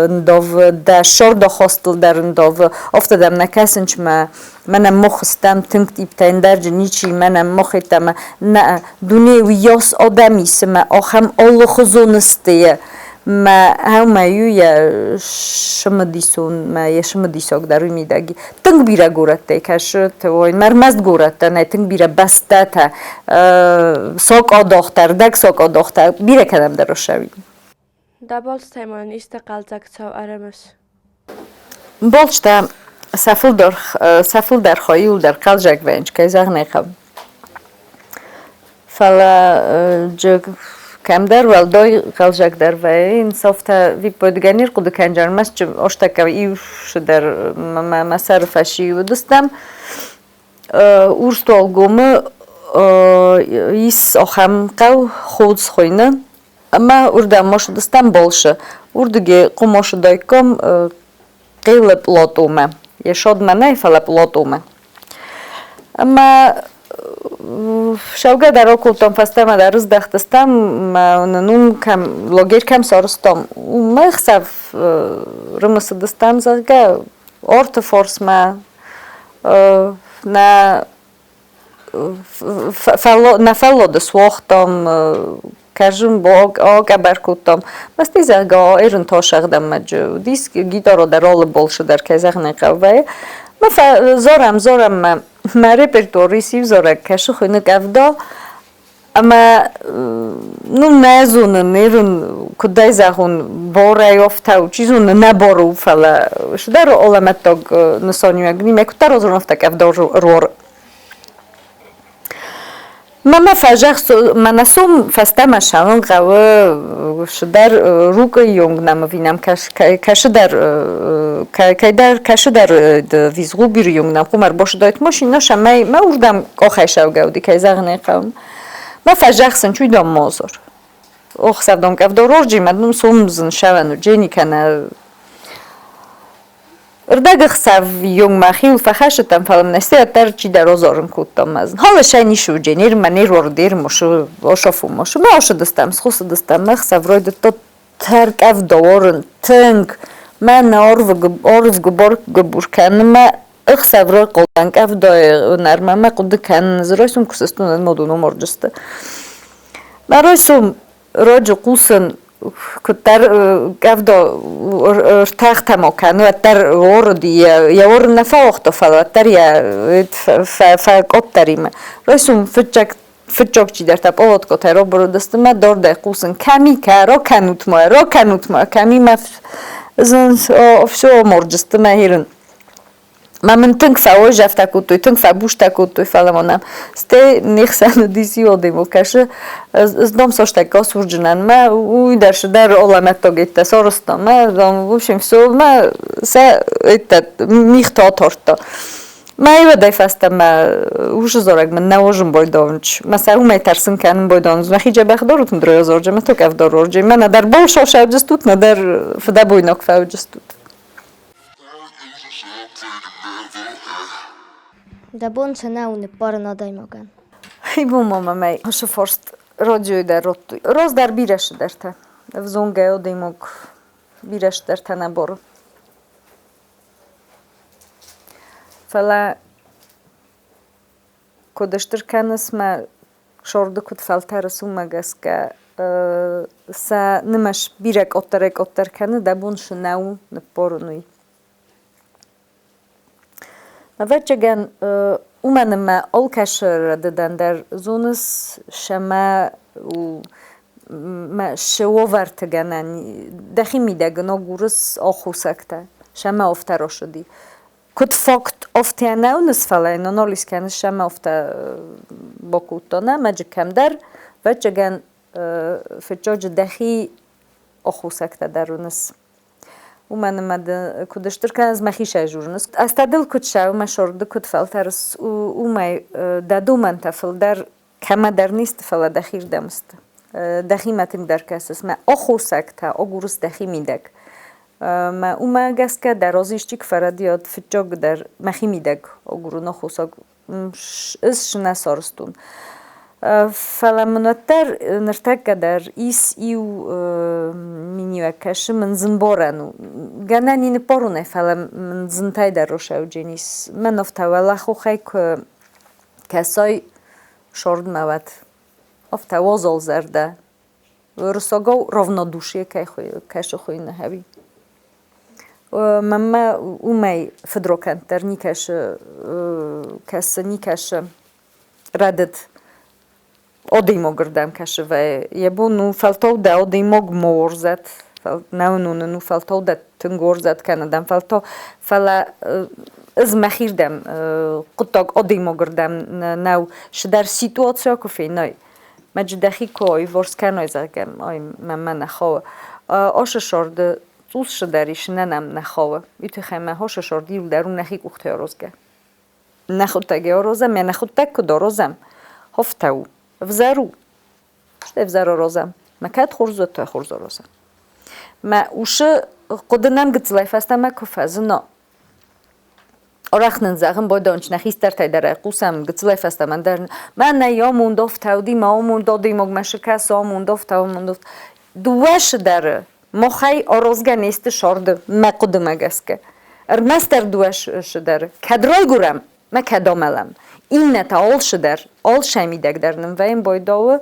ндавы, дӕ сӕрдахастыл дӕр ндавы, афтӕ дӕм нӕ кӕсынч мӕ мӕнӕ мохыстӕм тынг тъиптӕ ӕндӕрджы ничи мӕнӕ мох йеддӕмӕ нӕ дунейы уыйас адӕм исы мӕ ахӕм алыхуызон сты мӕ ӕмӕ иу йӕ цымыдисон мӕ йӕ цымыдисаг дӕр уый мидӕг и. Тынг бирӕ горӕттӕй кӕсы, ой, ӕрмӕст горӕттӕ нӕй, тынг бирӕ бӕстӕтӕ, сакъадахтӕ, ӕрдӕг сакъадахтӕ, бирӕ кӕдӕмдӕр ссӕуин. Дӕ балцтӕй ма нын исты хъӕлдзӕг цау ӕрымыс. Балцтӕ сӕ фылдӕр хай иуылдӕр хъӕлдзӕг вӕййынц, кӕй зӕгъын ӕй хъӕуы. Фӕлӕ кӕмдӕр уӕлдай хъӕлдзӕгдӕр вӕййынц, афтӕ виппайдгӕ не рхъуыды кӕнджы, ӕрмӕст астӕккӕ иу цыдӕр мӕ сӕры фӕси уыдыстӕм. Урстуалгомы ис ахӕм хъӕу Ходз хуыйны. Ӕмӕ уырдӕм ма балцы. Уырдыгӕй хъуымӕсыдаиккам Хъелы пълотъомӕ. Йе содмӕ нӕй, фӕлӕ пълотъомӕ. Ӕмӕ цӕугӕ дӕр акодтам, фӕстӕмӕ дӕр ыздӕхтыстӕм, ӕмӕ нын уым кӕм лагерь кӕм сарӕзтам, уым ӕхсӕв рымысыдыстӕм, зӕгъгӕ, Орты форсмӕ нӕ нӕ фӕллоды суагътам, кӕрзын акъӕбӕр кодтам. Мӕсти, зӕгъгӕ, ерын тасӕгъдӕммӕджы уыдис, гитара дӕр алы болшы дӕр, кӕй зӕгъын ӕй хъӕуы, вӕййы. Мӕ зарӕм, зарӕм мӕ мӕ репертуары ис иу зарӕг, кӕсы хуыйны Къӕвда. Ӕмӕ ну нӕ зонын, ерын куыдӕй зӕгъон, борӕй офтау, чи зоны, нӕ бор у, фӕлӕ цыдӕр алӕмӕттаг нысаниуӕг нимӕ куыддӕр азон, афтӕ къӕвда руары. Мӕ фӕзӕгъ, мӕнӕ сом фӕстӕмӕ сӕуын хъӕуы цыдӕр рукъы онг нӕм ӕви нӕм кӕсыдӕр кӕйдӕр кӕсыдӕр визгъубиры онг нӕм хъуамӕ ӕрбацыдаид машинӕ, цӕмӕй мӕ уырдӕм къахӕй сӕугӕ уыди, кӕй зӕгъын ӕй хъӕуы. Мӕ фӕзӕхсын чуйдом мозор. Охсӕвдон кӕвдорорджи мӕ дун сомзын шӕвӕну джени кӕнӕ Рдӕгӕхсӕв июнмӕ хиуыл фӕхӕсыдтӕн, фӕлӕ мын ӕстӕй ӕддӕр чидӕр озорын кодта мӕ Халӕ сӕ нишы уыджен, ир мӕ не руордер мошы, ошофу мошы. Мӕ ошыдыстӕм, схуысыдыстӕм, ӕхсӕв райдыдта тӕркъӕвда тынг. Мӕ нӕ арвгуыбар-гуыбур кӕны, мӕ ӕхсӕв райхъуылдӕн къӕвдайы уынӕрмӕ, мӕ хъуыды кӕнын, ӕз райсом куы сыстон, модон омарджысты. Мӕ райсом раджы хъусын, куыддӕр къӕвда ӕртӕхтӕ ма кӕны, уӕддӕр уарыди, йӕ уарын нӕ фӕуагъта, фӕлӕ уӕддӕр йӕ фӕкъаддӕримӕ. Райсом фыццаг фыццаг чидӕртӕ пъалаткӕтӕ рабырыдысты мӕ дардӕй хъусын, кӕми кӕ, ракӕнут ма, ракӕнут ма, кӕми мӕ все амарджысты мӕ хирын. Мӕ мын тынг фӕуайзӕфтӕ кодтой, тынг фӕбустӕ кодтой, фӕлӕ ма нӕм стӕй не хсӕн уыдис иу адӕймаг кӕсы, ӕз дам састӕгга сурджынӕн, мӕ уый дӕр дӕр алӕмӕттаг еттӕ сарӕзта, мӕ дам, в общем, все, мӕ сӕ еттӕ мигътӕ атардта. Мӕ уӕдӕй фӕстӕмӕ усы зарӕг мын нӕ уозын байдавынч. Мӕ сӕ уымӕй тӕрсын кӕнын байдавынц. Мӕхи дзӕбӕх дарут мдройа зарджы, мӕ токӕв дарорджы. Мӕ нӕдӕр болшо сӕвджыстут, нӕдӕр фыдӕбойнаг фӕуджыстут. Дӕ бон цы нӕу ныббарын адӕймагӕн? Ибон ма мӕм ӕй уыцы фарст радиойы дӕр радтой. Раздӕр бирӕ цыдӕртӕ. Ӕвзонгӕй адӕймаг бирӕ цыдӕртӕ нӕ бары. Фӕлӕ куыд стыр кӕныс мӕ сорды куыд фӕлтӕрыс, уымӕ гӕсгӕ сӕ нымӕц бирӕ къаддӕрӕй-къаддӕр кӕны, дӕ бон цы нӕу ныппарын, уый. Ӕвӕццӕгӕн, уымӕн ӕмӕ алкӕцы рӕдыдӕн дӕр зоныс сӕмӕ цы уавӕрты гӕнӕн дӕхи мидӕг ын агурыс аххосӕгтӕ, сӕмӕ афтӕ рацыди. Куыд факт афтӕ нӕ уыныс, фӕлӕ йын анализ кӕныс ӕмӕ афтӕ бакодта нӕ мӕджы кӕмдӕр, ӕвӕццӕгӕн, фыццаджы дӕхи аххосӕгтӕ дӕр уыныс. Уымӕн ӕмӕ ды куыд стыр кӕныс, мӕхи сӕзурынц. Азтӕ дыл куыд сӕуы, мӕ сорды куыд фӕлтӕрыс, уымӕй дӕ домӕнтӕ фылдӕр кӕмӕдӕр не сты, фӕлӕ дӕхирдӕм сты. Дӕхимӕ тынгдӕр кӕсыс, мӕ аххосӕгтӕ агурыс дӕхи мидӕг. Мӕ уымӕ гӕсгӕ дӕ разы исчи куы фӕрӕдийӕд, фыццагдӕр мӕхи мидӕг агурын аххосаг ӕз нӕ сарӕзтон. Фӕлӕ мын уӕддӕр ныртӕккӕ дӕр ис иу миниуӕг кӕсы мын зынбарӕн у. Гӕнӕн и ныппарунӕй, фӕлӕ мын зынтӕй дӕр росӕуджен ис. Мӕн афтӕ уӕлӕхохӕй куы кӕсай сордмӕ, уӕд афтӕ уазалзӕрдӕ уырыссагау равнодушие кӕй кӕсы хуыйны ӕви? Мӕнмӕ уымӕй фыдрокӕнддӕр никӕсы кӕсы, никӕсы рӕдыд адӕймагырдӕм кӕсы вӕййы. Йӕ бон у фӕлтау дӕ адӕймаг ма уарзӕд, нӕ уынон у фӕлтау дӕ тынг уарзӕд кӕнӕ дӕм фӕлтау, фӕлӕ ӕз мӕхирдӕм хъуыддаг адӕймагырдӕм нӕу, цыдӕр ситуацийӕ куы фенай, Мӕджы дӕхи ку аиуварс кӕной, зӕгъгӕ, ай мӕнмӕ нӕ хауы. Ашы сӕрды цъус дӕр ис, нӕ нӕм нӕ хауы. Уый тыххӕй мӕ ашы сӕрды иу дӕр у нӕхи къухтӕй аразгӕ. Нӕхуыдтӕг аразӕм, йӕ нӕхуыдтӕг куыд аразӕм, афтӕ у. Ӕвзӕр у. Стӕй ӕвзӕр аразӕм. Мӕ кӕд хорз уӕд та хорз аразӕм. Мӕ усы хъуыды нӕм гыццылӕй фӕстӕмӕ куы фӕзына, Арӕх нын зӕгъын байдайынц нӕ хистӕртӕй дӕр айхъусӕм, гыццылӕй фӕстӕмӕ дӕр. Мӕнӕ амонд ӕфтауди, мӕ амонд адӕймагмӕ сыкӕсы, амонд ӕфтау, амонд ӕфтау. Дыууӕ сыдӕры махӕй аразгӕ не сты сӕрды, мӕ хъуыдымӕ гӕсгӕ. Ӕрмӕстдӕр дыууӕ сыдӕры. Кӕд райгуырӕм, мӕ кӕд амӕлӕм. Иннӕтӕ алцыдӕр, алцӕй мидӕг дӕр нын вӕййын байдауы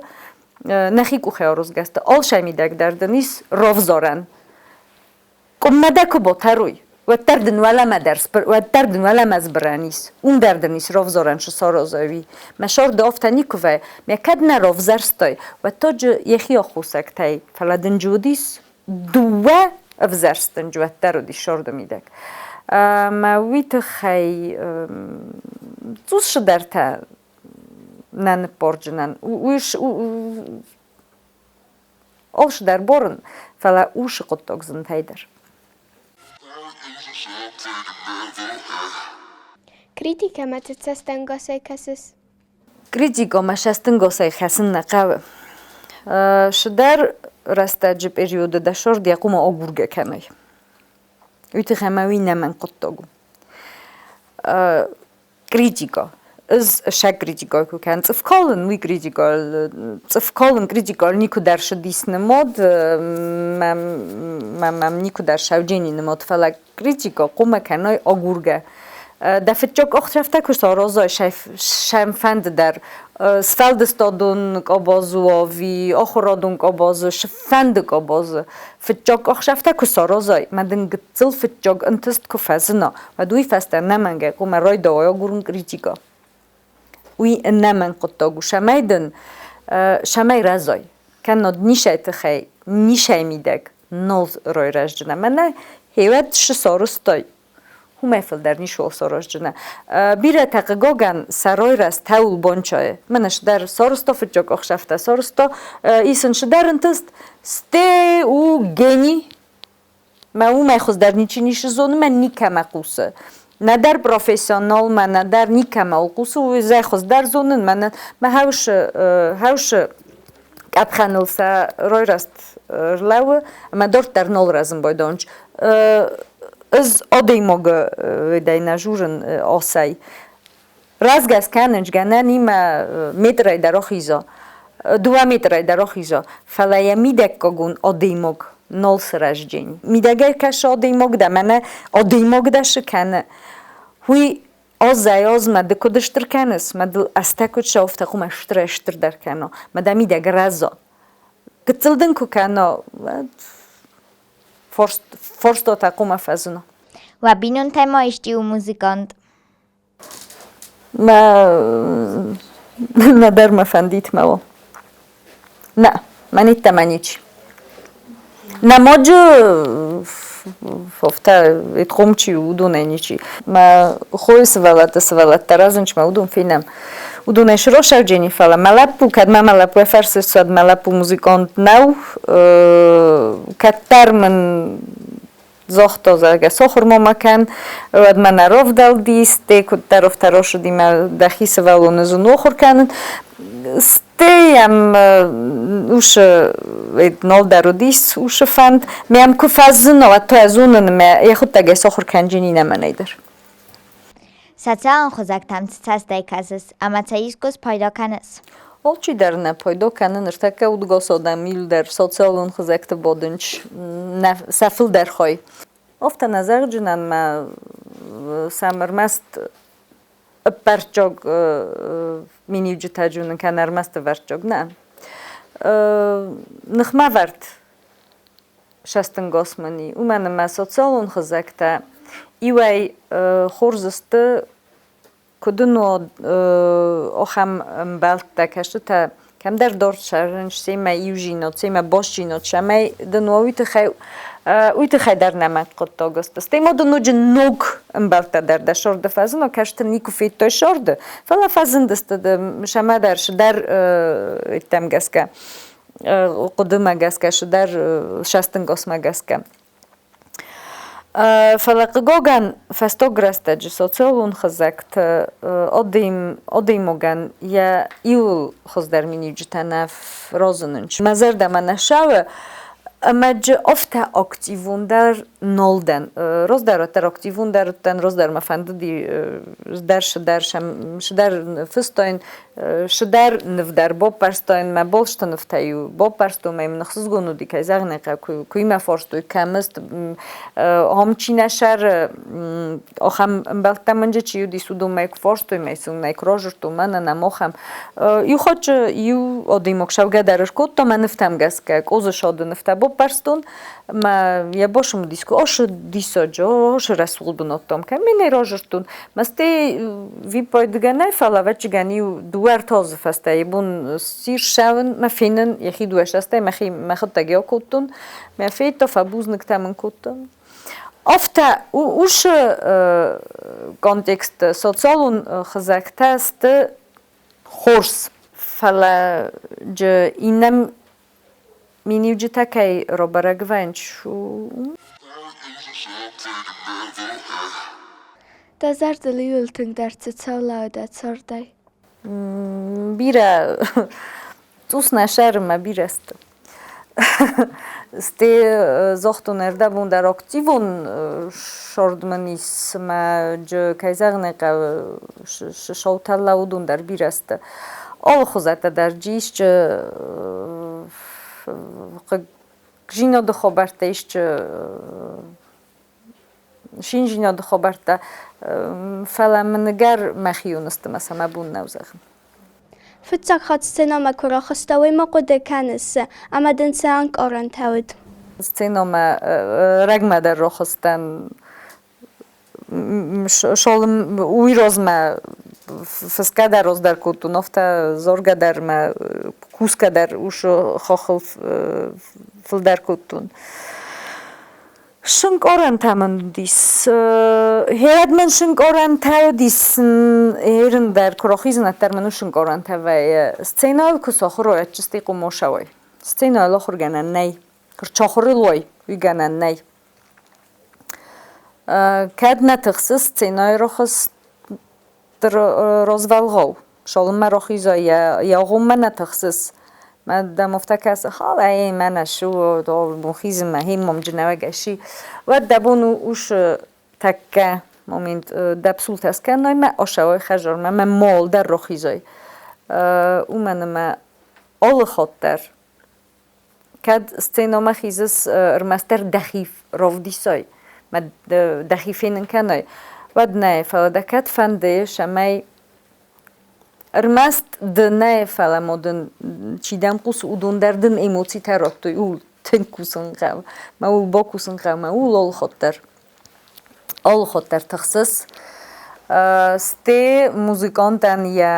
нӕхи къухӕй аразгӕ сты. Алцӕй мидӕг дӕр дын ис равзарӕн. Къуыммӕ дӕ куы ботӕруй, уӕддӕр дын уӕлӕмӕ дӕр уӕддӕр дын уӕлӕмӕ сбырӕн ис, уым дӕр дын ис ровзорӕн сысорозӕуи. Мӕ сорды афтӕ никуы вӕййы, мӕ кӕд нӕ ровзӕрстай, уӕд тоджы йӕхи аххосӕгтӕй, фӕлӕ дын джы уыдис дыууӕ ӕвзӕрст дын джы уӕддӕр уыдис сорды мидӕг. Мӕ уый тыххӕй цъус цыдӕртӕ нӕ ныппорджынӕн. Уый Алцыдӕр борын, фӕлӕ усы хъуыддаг зынтӕй дӕр. Критикӕмӕ цы цӕстӕнгасӕй кӕсыс? Критикӕмӕ сӕстынгосӕй хӕцын нӕ хъӕуы. Цыдӕр рӕстӕджы периоды дӕ сорд йӕ хъуымӕ агургӕ кӕнай. Уый тыххӕй мӕ уый нӕмӕнг хъуыддаг у. Критикӕ. Ӕз сӕ критикӕ куы кӕнын. Цъыф калын, уый критикӕ. Цъыф калын критикӕ никуы дӕр сыдис нымад, мӕм никуы дӕр сӕвджени нымад, фӕлӕ критикӕ хъуамӕ кӕной агургӕ. Дӕ фыццаг къахдзӕфтӕ куы саразай, сӕм фӕнды дӕр сфӕлдыстадон къабаз уа ӕви ахуырадон къабазы, фӕнды къабазы фыццаг къахдзӕфтӕ куы саразай, мӕ дын гыццыл фыццаг ӕнтыст куы фӕзына, уӕд уый фӕстӕ ӕнӕмӕнгӕй хъуамӕ райдайай агурын критикӕ. Уый ӕнӕмӕнг хъуыддаг у, цӕмӕй дын цӕмӕй рӕзай, кӕннод нисӕй тыххӕй, нисӕй мидӕг нал райрӕзджынӕ. Мӕнӕ хеуӕд шы сарызтай, уымӕй фылдӕр ницыуал сараздзынӕ. Бирӕтӕ хъыгагӕн сӕ райрӕзт тӕуыл банчайы. Мӕнӕ сыдӕр сарызта фыццаг ӕхсӕвтӕ сарызта, исын сыдӕр ӕнтыст, сте у гений, Мӕ уымӕй хуыздӕр ничи ницы зоны, мӕ никӕмӕ хъусы. Нӕдӕр профессионалмӕ, нӕдӕр никӕмӕ хъусы, уый зӕй хуыздӕр зонын, мӕнӕн мӕ хӕусы, хӕусы къӕпхӕныл сӕ райрӕзт рлӕууы ӕмӕ дарддӕр нал рӕзын байдайынц. Ӕз адӕймагы ведӕй нӕ журын асӕй. Рӕзгӕ скӕнынц, гӕнӕн имӕ метрӕй дӕр ахиза, дыууӕ метрӕй дӕр ахиза, фӕлӕ йӕ мидӕггагон адӕймаг нал сырӕзджени. Мидӕгӕй кӕсы адӕймаг дӕ, мӕнӕ адӕймаг дӕ шы кӕны, уый азӕй-азмӕ ды куыд стыр кӕныс, мӕ дыл азтӕ куыд сӕфтӕ, хъуымӕ стырӕй-стырдӕр кӕна, мӕ дӕ мидӕг рӕза. Гыццыл дын куы кӕна, уӕд форстотӕ хъуымӕ фӕзына. Уӕ бинонтӕй ма исчи у музыкант? Мӕ нӕдӕр мӕ фӕндит мӕ уо. Нӕ, мӕ ниттӕмӕ ничи. Нӕ моджы афтӕ итхъом чи у, уыдонӕй ничи. Мӕ хойы сывӕллӕтты сывӕллӕттӕ рӕзынч мӕ уыдон фенӕм. Уыдонӕй сросӕвджени, фӕлӕ мӕ лӕппу, кӕд мӕ мӕ лӕппуйӕ фӕрсыс, уӕд мӕ лӕппу музыкант нӕу. Кӕддӕр мын загъта, зӕгъгӕ, сахуыр-ма ма кӕн, уӕд мӕ нӕ равдӕлдис, те куыддӕр афтӕ рацыди мӕ дӕхи сывӕллоны зын ахуыр кӕнын. Стӕй йӕм усы нал дӕр уыдис усы фӕнд. Мӕм куы фӕзына, уӕд та зонын, мӕ йӕхуыдтӕг ӕй сахуыр кӕнджыни нӕ мӕнӕй дӕр. Социалон хызӕгтӕм цы цӕстӕй кӕсыс ӕмӕ цӕй искуы спайда кӕныс? Алчидӕр нӕ пайда кӕны ныртӕккӕ удгас адӕм иуылдӕр социалон хызӕгты бадынц нӕ сӕ фылдӕр хай. Афтӕ нӕ зӕгъджынӕн мӕ сӕм ӕрмӕст ӕппӕрццаг миниуджытӕ зонын кӕнӕ ӕрмӕст ӕвӕрццаг нӕ. Ныхмӕвӕрд сӕстынгас мын и, уымӕн ӕмӕ социалон хызӕгтӕ иуӕй хорз сты, куыд ын ахӕм ӕмбӕлттӕ, кӕстытӕ кӕмдӕр дард сӕрынч, семӕ иузинад, семӕ бастдзинад, цӕмӕй дын уа, уый тыххӕй уый тыххӕй дӕр нӕмӕг хъуыддаг сты. Стӕй ма дын ноджы ног ӕмбӕлттӕ дӕр дӕ сӕрды фӕзына, кӕстӕр никуы федтай сӕрды, фӕлӕ фӕзындысты сӕмӕ дӕр сыдӕр иттӕм гӕсгӕ. Хъуыдымӕ гӕсгӕ, цыдӕр сӕстынгосмӕ гӕсгӕ. Фӕлӕ хъыгагӕн, фӕстаг рӕстӕджы социалон хызӕгты адӕймагӕн йӕ иууыл хуыздӕр миниуджытӕ нӕ разынынц. Мӕ зӕрдӕмӕ нӕ цӕуы, ӕмӕ джы афтӕ активондӕр нал дӕн. Раздӕр уӕддӕр активондӕр уыдтӕн, раздӕр мӕ фӕндыди дӕр цыдӕр цыдӕр фыстаин, Цыдӕр ныв дӕр баппӕрстаин, мӕ болсты нывтӕ-иу баппӕрстон, мӕ йын ӕхсызгон уыди, кӕй зӕгъын ӕй хъӕуы, куы мӕ фарстой, кӕм ысты, ам чи нӕ сӕры, ахӕм ӕмбӕлттӕ мын чи уыдис, уыдон мӕ куы фарстой, мӕ сын ӕй куы разырдтон, мӕнӕн ӕм ахӕм. Иу хатт иу адӕймаг сӕвгӕ дӕр ӕркодта мӕ нывтӕм гӕсгӕ, къозы сады нывтӕ баппӕрстон, мӕ йӕ басымыдис, куы асы диссаджы, асы рӕсугъд бынӕттӕм кӕм мын ӕй разырдтон. Мӕстӕй виппайдгӕ нӕ, фӕлӕ ӕвӕццӕгӕн иу дыууӕ-ӕртӕ азы фӕстӕ йӕ бон ссис ссӕуын мӕ фенын, йӕхи дыууӕ састӕй мӕхи мӕхӕдӕг акодтон, мӕ федта, фӕбузныгтӕ мын кодта. Афтӕ уыцы контексты социалон хызӕгтӕ сты хорз, фӕлӕ джы иннӕ миниуджытӕ кӕй рабӕрӕг вӕййынц, Дӕ зӕрдыл иуыл тынгдӕр цы цӕуы дӕ цардӕй? Бирӕ цъус нӕ сӕры мӕ бирӕ сты. Сте загътон ӕрдӕбон дӕр активон сорд мын ис мӕ кӕй зӕгъын ӕй хъӕуы, саутӕ уыдон дӕр бирӕ сты. Алыхуызӕттӕ дӕр исчи хъыгдзинады хабӕрттӕ исчи шинжинады хабӕрттӕ, фӕлӕ мын ӕгӕр мӕхион сты мӕ сӕ мӕ бон нӕу зӕгъын. Фыццаг хатт сценӕмӕ куы рахызтӕ, уый ма хъуыды кӕныс, ӕмӕ дын цы ӕнкъарӕнтӕ уыд? Сценӕмӕ рӕгмӕ дӕр рахызтӕн. Уый размӕ фысгӕ дӕр раздӕр кодтон, афтӕ заргӕ дӕр мӕ кусгӕ дӕр уыцы хахыл фылдӕр кодтон. Сынкъарӕнтӕ мын уыдис. Херӕд мын сынкъарӕнтӕ уыдис. Ерын дӕр куы рахизын, ӕддӕр мын сынкъарӕнтӕ вӕййы. Сценӕйыл куы сахуыр уай, ӕдчысти къумосауай. Сценӕйыл ахуыргӕнӕн нӕй. Куы рчахуырыл уай, уый гӕнӕн нӕй. Кӕд нӕ тыхсы сценӕйы рахызт развӕлгъау. Цалынмӕ рахиза йӕ агъоммӕ нӕ тыхсыс. Мӕ дӕм афтӕ кӕсы, халӕй мӕнӕ шу, хизынмӕ химмомджы нӕуӕгӕси. Уӕд дӕ бон у ус тӕккӕ момент дӕ псултӕ скӕнай мӕ ашӕуай хӕзармӕ, мӕ мол дӕр рахизай. Уымӕн ӕмӕ алы хатт дӕр кӕд сценӕмӕ хизыс ӕрмӕстдӕр дӕхи равдисай, мӕ дӕхи фенын кӕнай, уӕд нӕ, фӕлӕ дӕ кӕд фӕнды, цӕмӕй ӕрмӕст ды нӕ, фӕлӕ ма дын чи дӕм хъусы, уыдон дӕр дын эмоцитӕ радтой, ууыл тынг кусын хъӕуы, мӕ ууыл бакусын хъӕуы, мӕ ууыл алыхатт дӕр тыхсыс. Сте музыкантӕн йӕ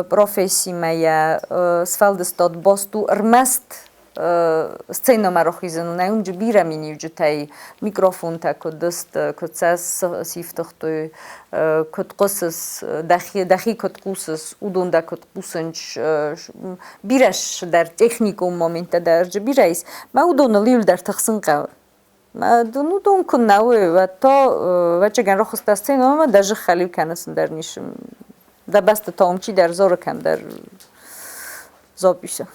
профессимӕ, йӕ сфӕлдыстад баст у ӕрмӕст сценӕмӕ рахизын нӕ уынджы бирӕ миниуджытӕй микрофонтӕ куыд сты, куыд сӕ сифтыгътой, куыд хъусыс, дӕхи куыд хъусыс, уыдон дӕ куыд хъусынц, бирӕ цыдӕр техникон моменттӕ дӕр бирӕ ис. Мӕ уыдоныл иуылдӕр тыхсын хъӕуы. Дын уыдон куы нӕ уой, уӕд та ӕвӕццӕгӕн рахызтӕ сценӕмӕ дӕ зых хӕлиу кӕныс ӕндӕр ницы. Дӕ бӕсты та уым чидӕр дзуры кӕмдӕр записы.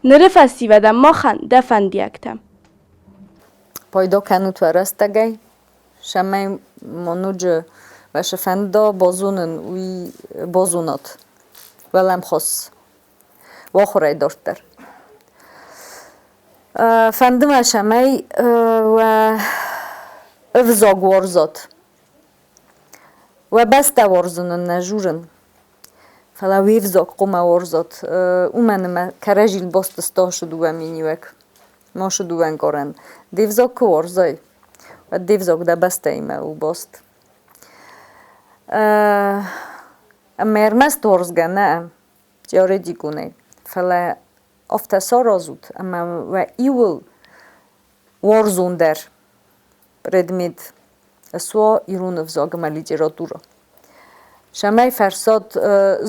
Ныры фӕсивӕдӕн махӕн дӕ фӕндиӕгтӕ. Пайда кӕнут уӕ рӕстӕгӕй, цӕмӕй ма ноджы уӕ цы фӕнда базонын, уый базонат. Уӕлӕмхас уӕ дарддӕр. Фӕнды мӕ, цӕмӕй уӕ ӕвзаг уарзат. Уӕ бӕстӕ уарзынын нӕ журын, фӕлӕ уе взаг хъуамӕ уарзат, уымӕн ӕмӕ кӕрӕдзийыл баст сты ацы дыууӕ миниуӕг, ацы дыууӕ ӕнкъарӕн. Де взаг куы уарзай, уӕд де взаг дӕ бӕстӕимӕ у баст. Ӕмӕ ӕрмӕст уарзгӕ нӕ, теоретиконӕй, фӕлӕ афтӕ саразут, ӕмӕ уӕ иуыл уарзондӕр предмет суа ирон ӕвзаг ӕмӕ литературӕ. Цӕмӕй фӕрсат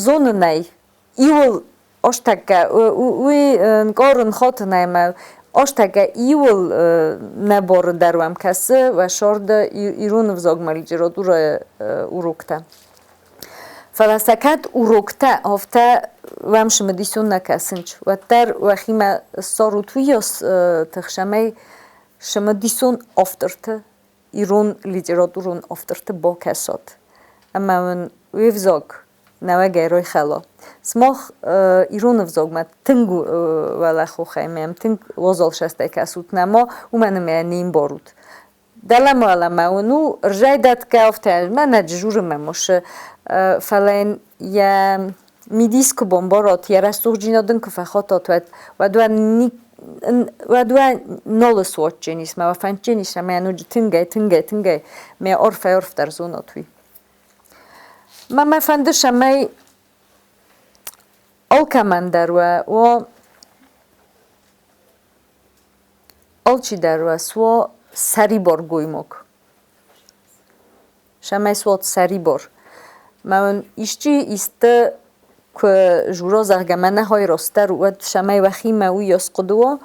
зонынӕй иуыл азтӕккӕ уый нкъарын хатын ӕмӕ азтӕккӕ иуыл нӕ бары дӕр уӕм кӕсы уӕ сӕрды ирон ӕвзагмӕ литературӕйы уроктӕ. Фӕлӕ сӕ кӕд уроктӕ афтӕ уӕм цымыдисон нӕ кӕсынц, уӕддӕр уӕхимӕ ссарут уыйас тых, цӕмӕй цымыдисон авторты, ирон литературон авторты бакӕсат ӕмӕ уын уе взаг нӕуӕгӕй райхӕла. Сымах ирон ӕвзагмӕ тынг уӕлӕхохӕй мӕм тынг уазалсастӕй кӕсут нӕма, уымӕн ӕмӕ не мбарут. Дӕлӕмӕ уын у рзӕйдӕтгӕ афтӕ, мӕнӕ дежуры мӕм усы, фӕлӕ йын йӕ мидис куы бамбарат, йӕ рӕсугъддзинад ын куы фӕхатат, уӕд уӕд уӕ уӕд уӕ нал суадджен ис, мӕ уӕ фӕндджен ис, ӕмӕ йӕ ноджы тынгӕй, тынгӕй, тынгӕй мӕ арфӕй-арфдӕр зонат уый. Мӕ мӕ фӕнды, цӕмӕй алкӕмӕн дӕр уӕ уа Алчидӕр уӕ суа сӕрибар гоймаг. Цӕмӕй суат сӕрибар. Мӕ уын исчи исты куы жура, зӕгъгӕ, мӕнӕ хай растдӕр, уӕд цӕмӕй уӕхимӕ уыйас хъуыды уа,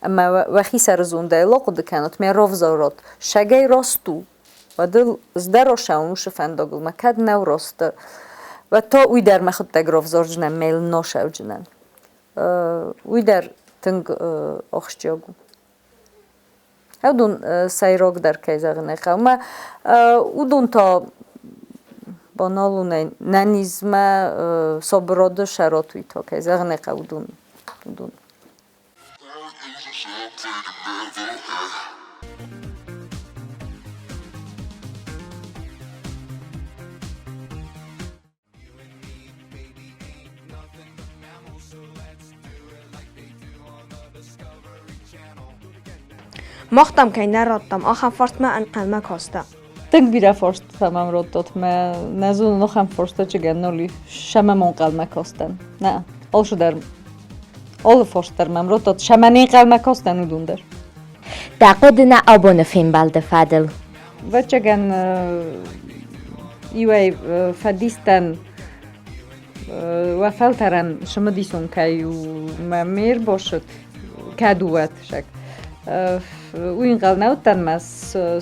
ӕмӕ уӕхи сӕрызондӕй ахъуыды кӕнат, мӕ равзарат, сӕгӕй раст у, уӕд ыл ӕз дӕр ацӕуын уыцы фӕндагыл, мӕ кӕд нӕу раст. Уӕд та уый дӕр мӕхуыдтӕг равзарджынӕн, мӕ йыл носӕуджынӕн. Уый дӕр тынг ахсджиаг у. Уыдон сӕйрагдӕр, кӕй зӕгъын ӕй хъӕуы. Ӕмӕ уыдон та баналонӕй нӕнизмӕ сабырады сӕрат уый та, кӕй зӕгъын ӕй хъӕуы, уыдон. Уыдон. Мах дӕм кӕй нӕ радтам, ахӕм фарстмӕ ӕнхъӕлмӕ кастӕ. Тынг бирӕ фарстытӕ мӕм радтат, мӕ нӕ зонын ахӕм фарстачыгӕн нал и, сӕмӕ ӕнхъӕлмӕ кастӕн. Нӕ, алцыдӕр, алы фарст дӕр мӕм радтат, сӕмӕ не нхъӕлмӕ кастӕн уыдон дӕр. Дӕ хъуыды нӕ абоны фембӕлды фӕдыл. Ӕвӕццӕгӕн, иуӕй фӕдистӕн уӕ фӕлтӕрӕн цымыдисон кӕй у мӕ ме рбацыд, кӕд у уӕд, уый ӕнхъӕл нӕ уыдтӕн мӕ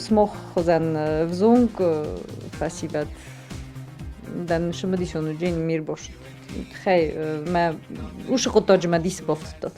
смох хуызӕн ӕвзонг фӕсивӕд дӕн цымыдисон уыди ме рбацыд. Тыххӕй мӕ уыцы хъуыддаджы мӕ дисы бафтыдтат.